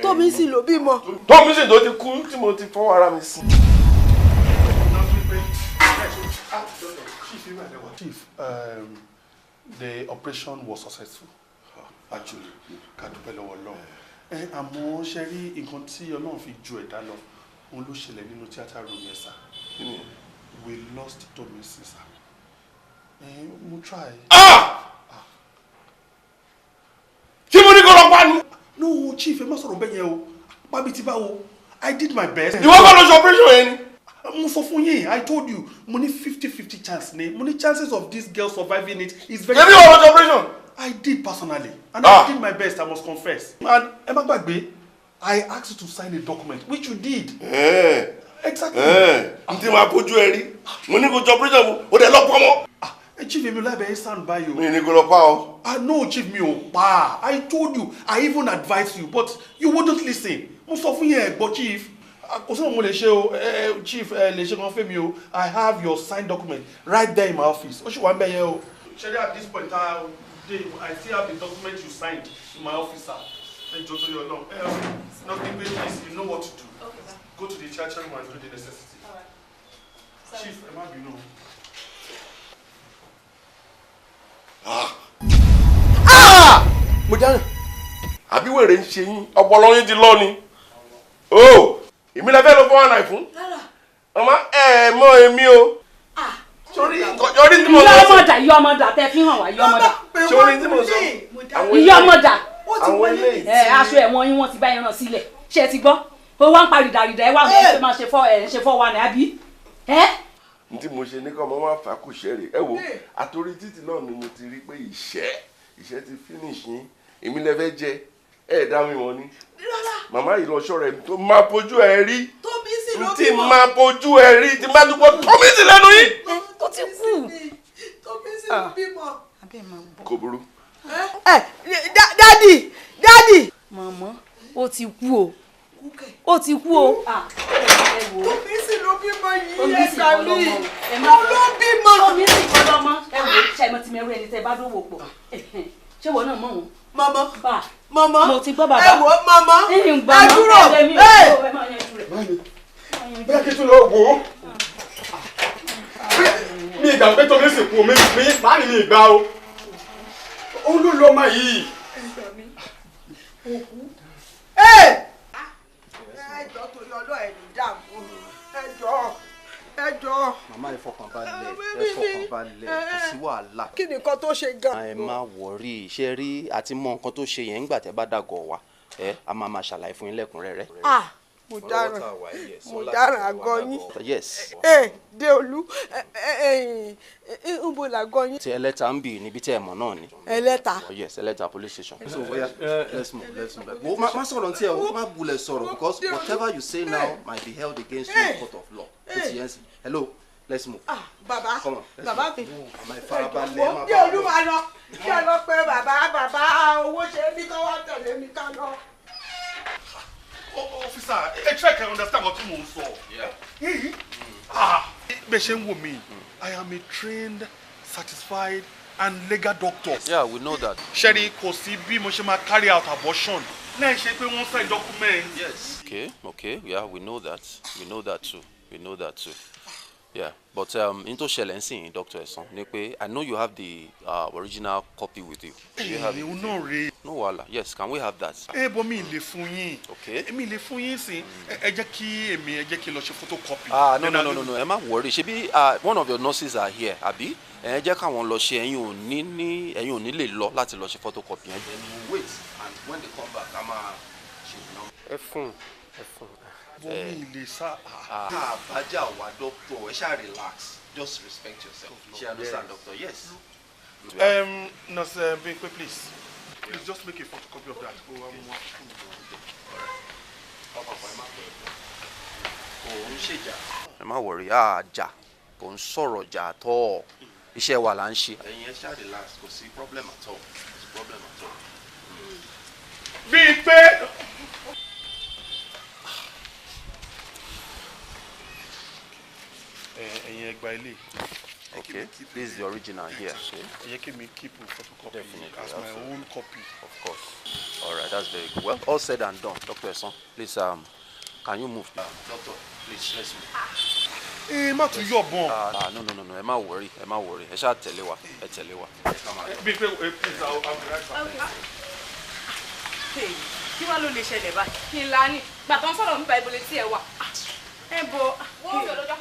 Tómisìn ló bímọ. Tómisìn tó ti kú tí mo ti fọwọ́ ara mi sí. Chief, the operation was successful. Actually, ká dúpẹ́ lọ́wọ́ Ọlọ́run. Àmọ́ ṣe rí nǹkan tí Ọlọ́run fi ju ẹ̀dá lọ, òun ló ṣẹlẹ̀ nínú theatre room yẹn sir. We lost Tomisin sir. Mo try. Tí mo ní kó lọ pa ni. No, Chief, ẹ má sọ̀rọ̀ bẹ́ẹ̀ yẹn o. Pábí ti báwo? I did my best. Ìwọ kọ́ ló ṣe operation yẹn ni. Mo sọ fún yín, I told you, mo ní 50-50 chance ni. Mo ní chances of this girl surviving it is very. Ṣebí ìwọ ló ṣe operation? I did personally, and I did my best, I must confess. And ẹ má gbàgbé, I asked you to sign a document, which you did. Exactly. N tí máa bójú ẹ rí, mo ní kó ṣe operation fún, o dẹ̀ lọ pọ̀ mọ́. Chief, èmi ò lábẹ́ ẹ stand by you. Mi ní kó lọ pa o. Ah no, Chief, mi ò pa. I told you, I even advised you, but you wouldn't listen. Mo sọ fún yín, ẹ gbọ́, Chief. Kò sí mo lè ṣe o, Chief, ẹ lè ṣe kan fún mi o. I have your signed document right there in my office. Ó ṣì wà ń bẹ̀ yẹn o. Ṣé at this point, I still have the document you signed in my office, sir. Ẹ jọ̀ọ́ torí Ọlọ́run. Nothing, please, you know what to do. Okay, sir. Go to the church room and do the necessity. All right. Chief, ẹ má bínú. Mo dáná. Àbí wèrè ń ṣe yín, ọpọlọ yín ti lọ ni. O, èmi lẹ fẹ́ lọ 419 fún. Ọmọ ẹ mọ èmi o. Sórí tí mo sọ. Ìyá ọmọdà, ìyá ọmọdà tẹ fi hàn wá, ìyá ọmọdà. Sórí tí mo sọ. Ìyá ọmọdà. Àwọn Aṣọ ẹ̀wọ̀n yín wọ́n ti bá yẹn rán sílẹ̀. Ṣé ẹ ti gbọ́? Ó wá ń pa rìdàrìdà ẹ wá ẹ máa ṣe 419 àbí? N tí mo ṣe ní kọ́ ọmọ máa fà kù ṣẹ́ rè. Ẹ wo, àtòrí títì náà ni mo ti rí pé ìṣẹ́ ti finish yín. Èmi lẹ fẹ́ jẹ, ẹ dá mi wọ́n ní. Màmá yìí lọ ṣọ́ra ẹ̀ tó máa fojú ẹ rí. Tomisin ló Tí máa fojú ẹ rí, tí máa dúpọ̀ Tomisin lẹ́nu yín. Ó ti kú. Tomisin ló bímọ. Kò burú. Dádì, dádì. Màmá, ó ti kú o. Ó ti kú o. Tomisin ló bímọ yìí, ẹ gbà mí. Ó ló bímọ. Tomisin kọ́ lọ́mọ. Ẹ wò ó, ṣàìmọ̀ ti mẹ́rú ẹni tẹ́ bá dówó pọ̀. Ṣé ìwọ náà mọ̀ wọ́n? Màmá. Màmá. Mo ti gbọ́ bàbá. Ẹ wò ó, màmá. Ẹ dúró. Bóyá kí n tún lọ wò ó. Mi ìgbà pé Tomisin kú mi máa ní mi ìgbà o. Òun ló lọ ọmọ yìí. Ẹ jọ̀ọ́ torí Ọlọ́run ẹ̀ ní dààmú. Ẹ jọ̀ọ́, ẹ jọ̀ọ́. Màmá, ẹ fọkàn balẹ̀, ẹ fọkàn balẹ̀, kò sí wàhálà. Kí ni nǹkan tó ṣe gan? Ẹ má wọrí, ṣe rí àti mọ nǹkan tó ṣe yẹn ńgbà tẹ́ bá dàgọ̀ wá, ẹ a máa máa ṣàlàyé fún yín lẹ́kùnrẹ́rẹ́. Ah, mo dáràn, mo dáràn àgọ́ yín. Yes. Ẹ Déolú, ẹ ń bo làgọ́ yín. Ti Ẹlẹ́ta ń bì níbi tí ẹ mọ̀ náà ni. Ẹlẹ́ta. Yes, Ẹlẹ́ta police station. So oya, let's move, let's move. Wo má sọ̀rọ̀ ntí ẹ o, má bulẹ̀ sọ̀rọ̀ because whatever you say now might be held against you in court of law. Ó ti yẹn sí. Hello, let's move. Ah, bàbá, Come on, let's bàbá mi. Màmá, ẹ farabalẹ̀, ẹ má bá Déolú máa lọ, kí ẹ lọ pé bàbá, bàbá owó ṣe ní kọ́ wá tẹ̀lé mi ká lọ. Officer, ẹ try to understand what mo ń sọ. Bẹ́ẹ̀ ṣe ń wò mí, I am a trained, satisfied and legal doctor. Yeah, we know that. Ṣẹ́rí kò sí bí mo ṣe máa carry out abortion náà ṣe pé wọ́n sign document. Yes. Okay, yeah, we know that. We know that too. We know that too. Yeah, but n tó ṣẹlẹ̀ ń sìn, Dr. Ẹ̀sán, ni pé I know you have the original copy with you. Do you have it with you? No wahala. Yes, can we have that? Ẹ bọ́ mi lè fún yín. Okay. Èmi lè fún yín sí. Ẹ jẹ́ kí èmi ẹ jẹ́ kí n lọ ṣe photocopy. Ah, no, no, no, no, no, ẹ má worry. Ṣebí one of your nurses are here, àbí? Ẹ jẹ́ káwọn lọ ṣe, ẹ̀yin ò ní ẹ̀yin ò ní lè lọ láti lọ ṣe photocopy yẹn. Then we wait and when they come back, a máa ṣe ìnáwó. Ẹ fún, ẹ fún. Bọ́ mi lè sá. Àbájá wa, doctor, ẹ ṣáà relax, just respect yourself. Ṣé understand, doctor? Yes. Nurse Bimpe, please. Please just make a photocopy of that. Go on. Kò ń ṣèjà. Ẹ má worry, a jà, kò ń sọ̀rọ̀ jà tọ́, iṣẹ́ wa là ń ṣe. Ẹ̀yin ẹ ṣáà relax, kò sí problem at all, kò sí problem at all. Bimpe. Ẹ̀yin ẹ gba ilé. Okay, this is the original here. Ẹ jẹ́ kí mi keep photocopy Definitely, as my absolutely. own copy. Of course. All right, that's very good. Well, all said and done, Dr. Eson, please, can you move? Doctor, please, let's move. Ẹ má tún yọ̀ bọ̀n. Ah, no, no, no, no, ẹ má worry, ẹ má worry, ẹ ṣáà tẹ̀lé wa, ẹ tẹ̀lé wa. Bí pé please, I'll be right back. Kí wàá ló lè ṣẹlẹ̀ báyìí? Kí n la ní gbà tó ń sọ̀rọ̀ nípa ìbòlè tí ẹ wà. Ẹ bọ. Wọ́n fi ọlọ́jọ́.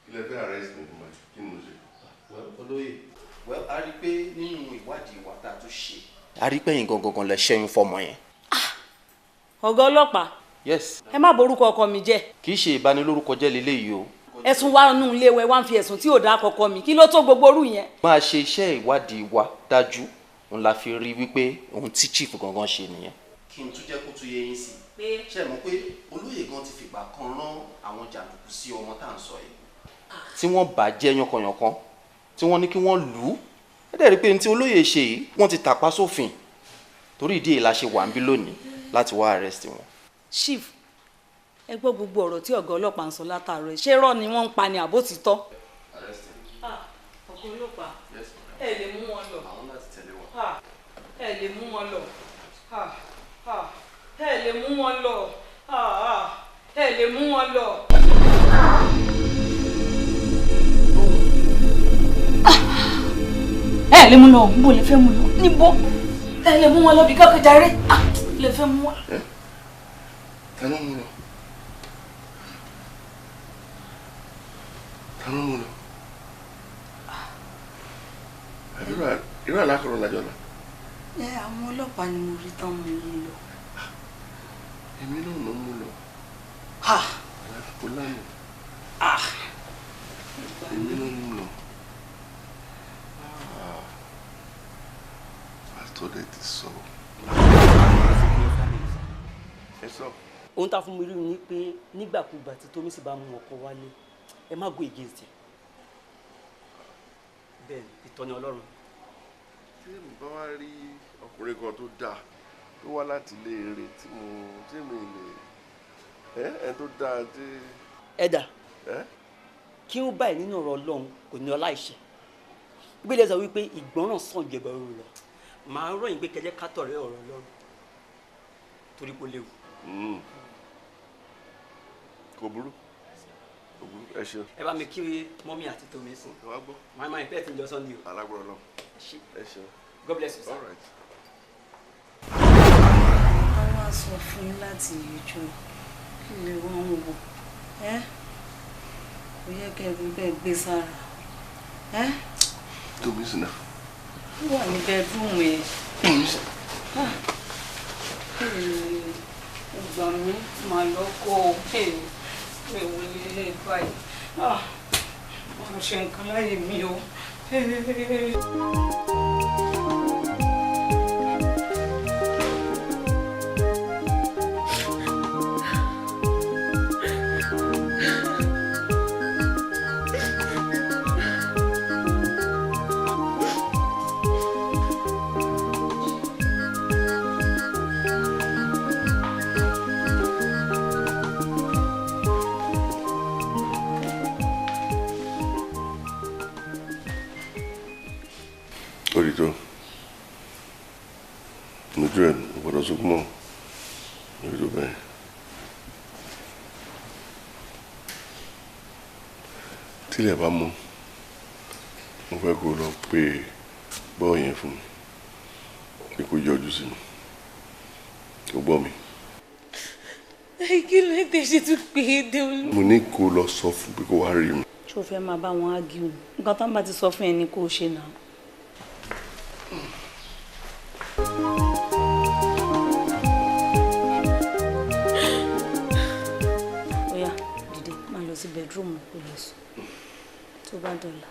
Ilé fẹ́ arrest mi fún mi, kí ni mo ṣe? Well, olóyè, well, a rí i pé nínú ìwádìí wa tá a tún ṣe. A rí i pé ẹ̀yin gangan lẹ ṣẹ́yún fọmọ yẹn. Ọ̀gá ọlọ́pàá. Yes. Ẹ má borúkọ ọkọ mi jẹ́. Kì í ṣe ìbanilórúkọ jẹ́ leléyìí o. Ẹ̀sùn wa nù ilé wẹ wá ń fi ẹ̀sùn tí ò dá kọkọ mi, kí ló tó gbogbo orú yẹn. Máa ṣe iṣẹ́ ìwádìí wa dájú, òun la fi rí wípé ohun tí chief gangan ṣe nìyẹn. Kí n tún jẹ́ kó tún yé yín sí i. Ṣé ẹ mọ̀ pé olóyè gan ti fìgbà kan rán àwọn jàǹdùkú sí ọmọ tá à ń sọ yìí. Tí wọ́n bà jẹ́ yánkanyànkan, tí wọ́n ní kí wọ́n lù ú. Ẹ dẹ̀ rí i pé ní tí olóyè ṣe yìí, wọ́n ti tàpá sófin. Torí ìdí èyí la ṣe wà ń bí lónìí láti wá arrest wọn. Chief, ẹ gbọ́ gbogbo ọ̀rọ̀ tí ọ̀gá ọlọ́pàá ń sọ látàárọ̀ ẹ̀, ṣé irọ́ ni wọ́n ń pa ni àbó ti tọ́. Ọ̀gá ọlọ́pàá, ẹ lè mú wọn lọ. Àwọn láti tẹ̀lé wọn. Ẹ lè mú wọn lọ. Ẹ lè mú wọn lọ. Ẹ lè mú wọn lọ. Ẹ lè mú lọ, níbo lè fẹ́ mú lọ? Níbo? Ẹ lè mú wọn lọ bí kákẹ́ jàre. Lè fẹ́ mú wọn. Ta ló mú lọ? Ta ló mú lọ? Àbí irú àlákọ̀ọ́rọ̀ lájọ́ la? Ẹ àwọn ọlọ́pàá ni mo rí tán mú un lọ. Èmi náà ló mú lọ. Àlàfo lánàá. Èmi náà mú lọ. Pásítọ̀ dẹ̀ ti sọ. Ẹ sọ. Ohun tá a fún mi rí ni pé nígbàkúgbà tí Tómísì bá mú ọkọ wálé, ẹ má go against ẹ. Bẹ́ẹ̀ ni ìtọ́ni Ọlọ́run. Tí èmi bá wá rí ọkùnrin kan tó dáa tó wá láti ilé eré tí mo tí mi lè ẹ tó dáa tí. Ẹ̀dà kí ó báyìí nínú ọ̀rọ̀ Ọlọ́run kò ní ọlá ìṣẹ́. Bíbélì sọ wípé ìgbọràn sàn ju ẹbọ rírú lọ. Màá ròyìn pé kẹjẹ ká tọ̀rẹ́ ọ̀rọ̀ Ọlọ́run torí kò léwu. Kò burú, kò burú, ẹ ṣeun. Ẹ bá mi kí mọ́mí àti Tómísì. Ẹ wá gbọ́. Màá máa ìfẹ́ tí ń jọ Sunday o. Alágbọ̀rọ̀ lọ. Ẹ ṣeun. God bless you, sir. All right. Wọ́n wá sọ fún yín láti ìjọ kí lè wọ́n ń wò ẹ́, kò yẹ kẹ́ ẹ fi bẹ́ẹ̀ gbé sára ẹ́. Tómísì náà. Ó wà ní bẹ́ẹ̀dúùmù ẹ̀. Tómísì. Ìgbà mi màá lọ kó o mi ò lè báyìí. Mo ṣe nǹkan láyé mi o. Orito, lójú ẹ̀ gbọ́dọ̀ sunkún mọ́ orito bẹ́ẹ̀. Tílẹ̀ bá mú, mo fẹ́ kó lọ pé bọ́ọ̀ yẹn fún mi, pé kó yọjú sí mi, kó gbọ́ mi. Kí ló dé ṣe tún pé é dé olú? Mo ní kó lọ sọ fún pé kó wá rí mi. Ṣé o fẹ́ máa bá wọn ágíù? Nǹkan tó ń bá ti sọ fún ẹ ni kó o ṣe náà. Oya, dìde, máa lọ sí bedroom kó lọ sùn. Tó bá dọ̀la.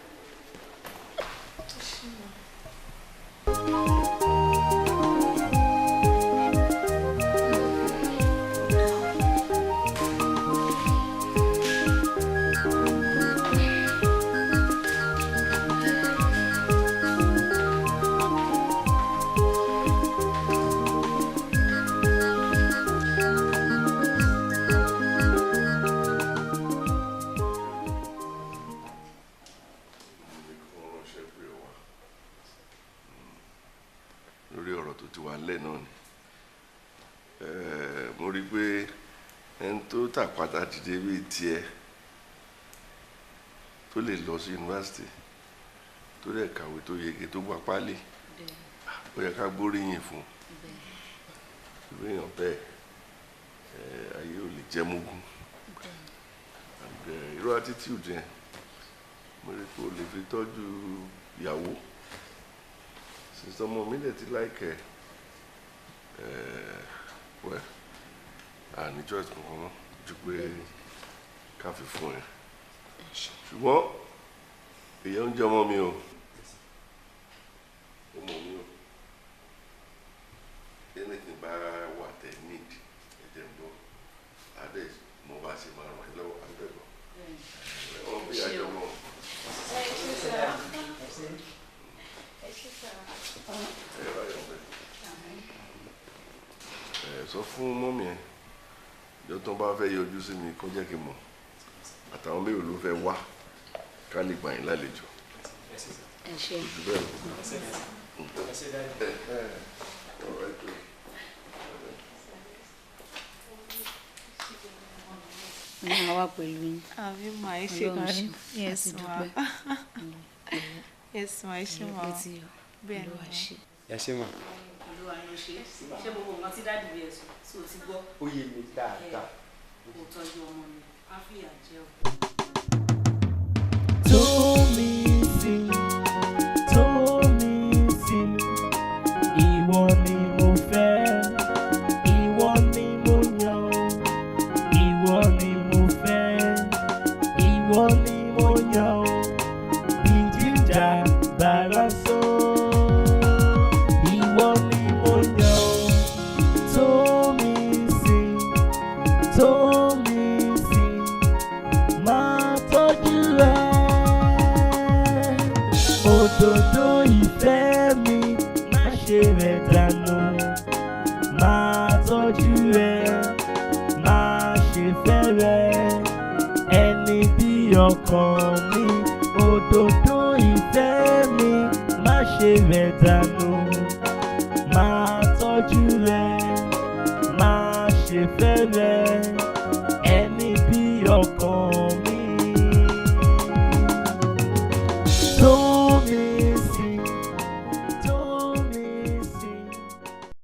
Lórí ọ̀rọ̀ tó ti wà nílẹ̀ náà ni mo rí i pé Ẹni tó tàpátá dìde bíi tiẹ̀, tó lè lọ sí yunifásitì, tó lè kàwé, tó yege, tó gba pálí, ó yẹ ká gbóríyìn fún irú èèyàn bẹ́ẹ̀. Ayé ò lè jẹ́ mógún. And irú attitude yẹn, mo rí pé o lè fi tọ́jú ìyàwó sísọ. Ọmọ mi dẹ̀ ti like ẹ̀ well, àní choice kankan mọ́ ju pé ká fi fún ẹ, ṣùgbọ́n ìyẹn ń jẹ́ ọmọ mi o, ọmọ mi o. Anything bá wà tẹ need, ẹ jẹ́ n gbọ́, adé mo bá ṣe máa ràn yín lọ́wọ́ àbẹ̀bọ̀ ọ bí àjọ mọ́. Ẹ ṣé sir. Ẹ bá yọ̀ bẹ́ẹ̀. Ẹ sọ fún mummy ẹ, ìjọ tó bá fẹ́ yọjú sí mi, kó jẹ́ kí n mọ̀, àtàwọn mélòó ló fẹ́ wá, ká lè gbà yín lálejò. Ẹ ṣé. Jù bẹ́ẹ̀ lọ. Ẹ ẹ all right o. Ọlọ́run á wà pẹ̀lú yín. Àmín mà, ẹ ṣé Ọlọ́run gan ni. ṣeun. Yes A ti ma. dúpẹ́. Yes ma, ẹ ṣé ma. Ẹ ti yọ. Bẹ́ẹ̀ ni Olúwa ma. ṣe. Ẹ ṣé mà. Olúwa ló ṣe. Ṣé gbogbo nǹkan tí daddy bí ẹ sọ tí o ti gbọ́? Ó yé mi dáadáa. Kò tọ́jú ọmọ mi, á fìyà jẹ ọ́. Tómisìn, Tómisìn, ìwọ ni mo fẹ́, ìwọ ni mo yàn, ìwọ ni mo fẹ́, ìwọ ni mo yàn, bí jíjà bàrà sọ. Ìwọ ni mo yàn, Tómisìn, Tómisìn, máa tọ́jú ẹ. Òdòdó ìfẹ́ mi, má ṣe rẹ̀ dànù, máa tọ́jú ẹ, má ṣe fẹ́ rẹ. Ẹni bí ọkàn mi, òdòdó ìfẹ́ mi, má ṣe rẹ̀ dànù, máa tọ́jú rẹ, má ṣe fẹ́ rẹ.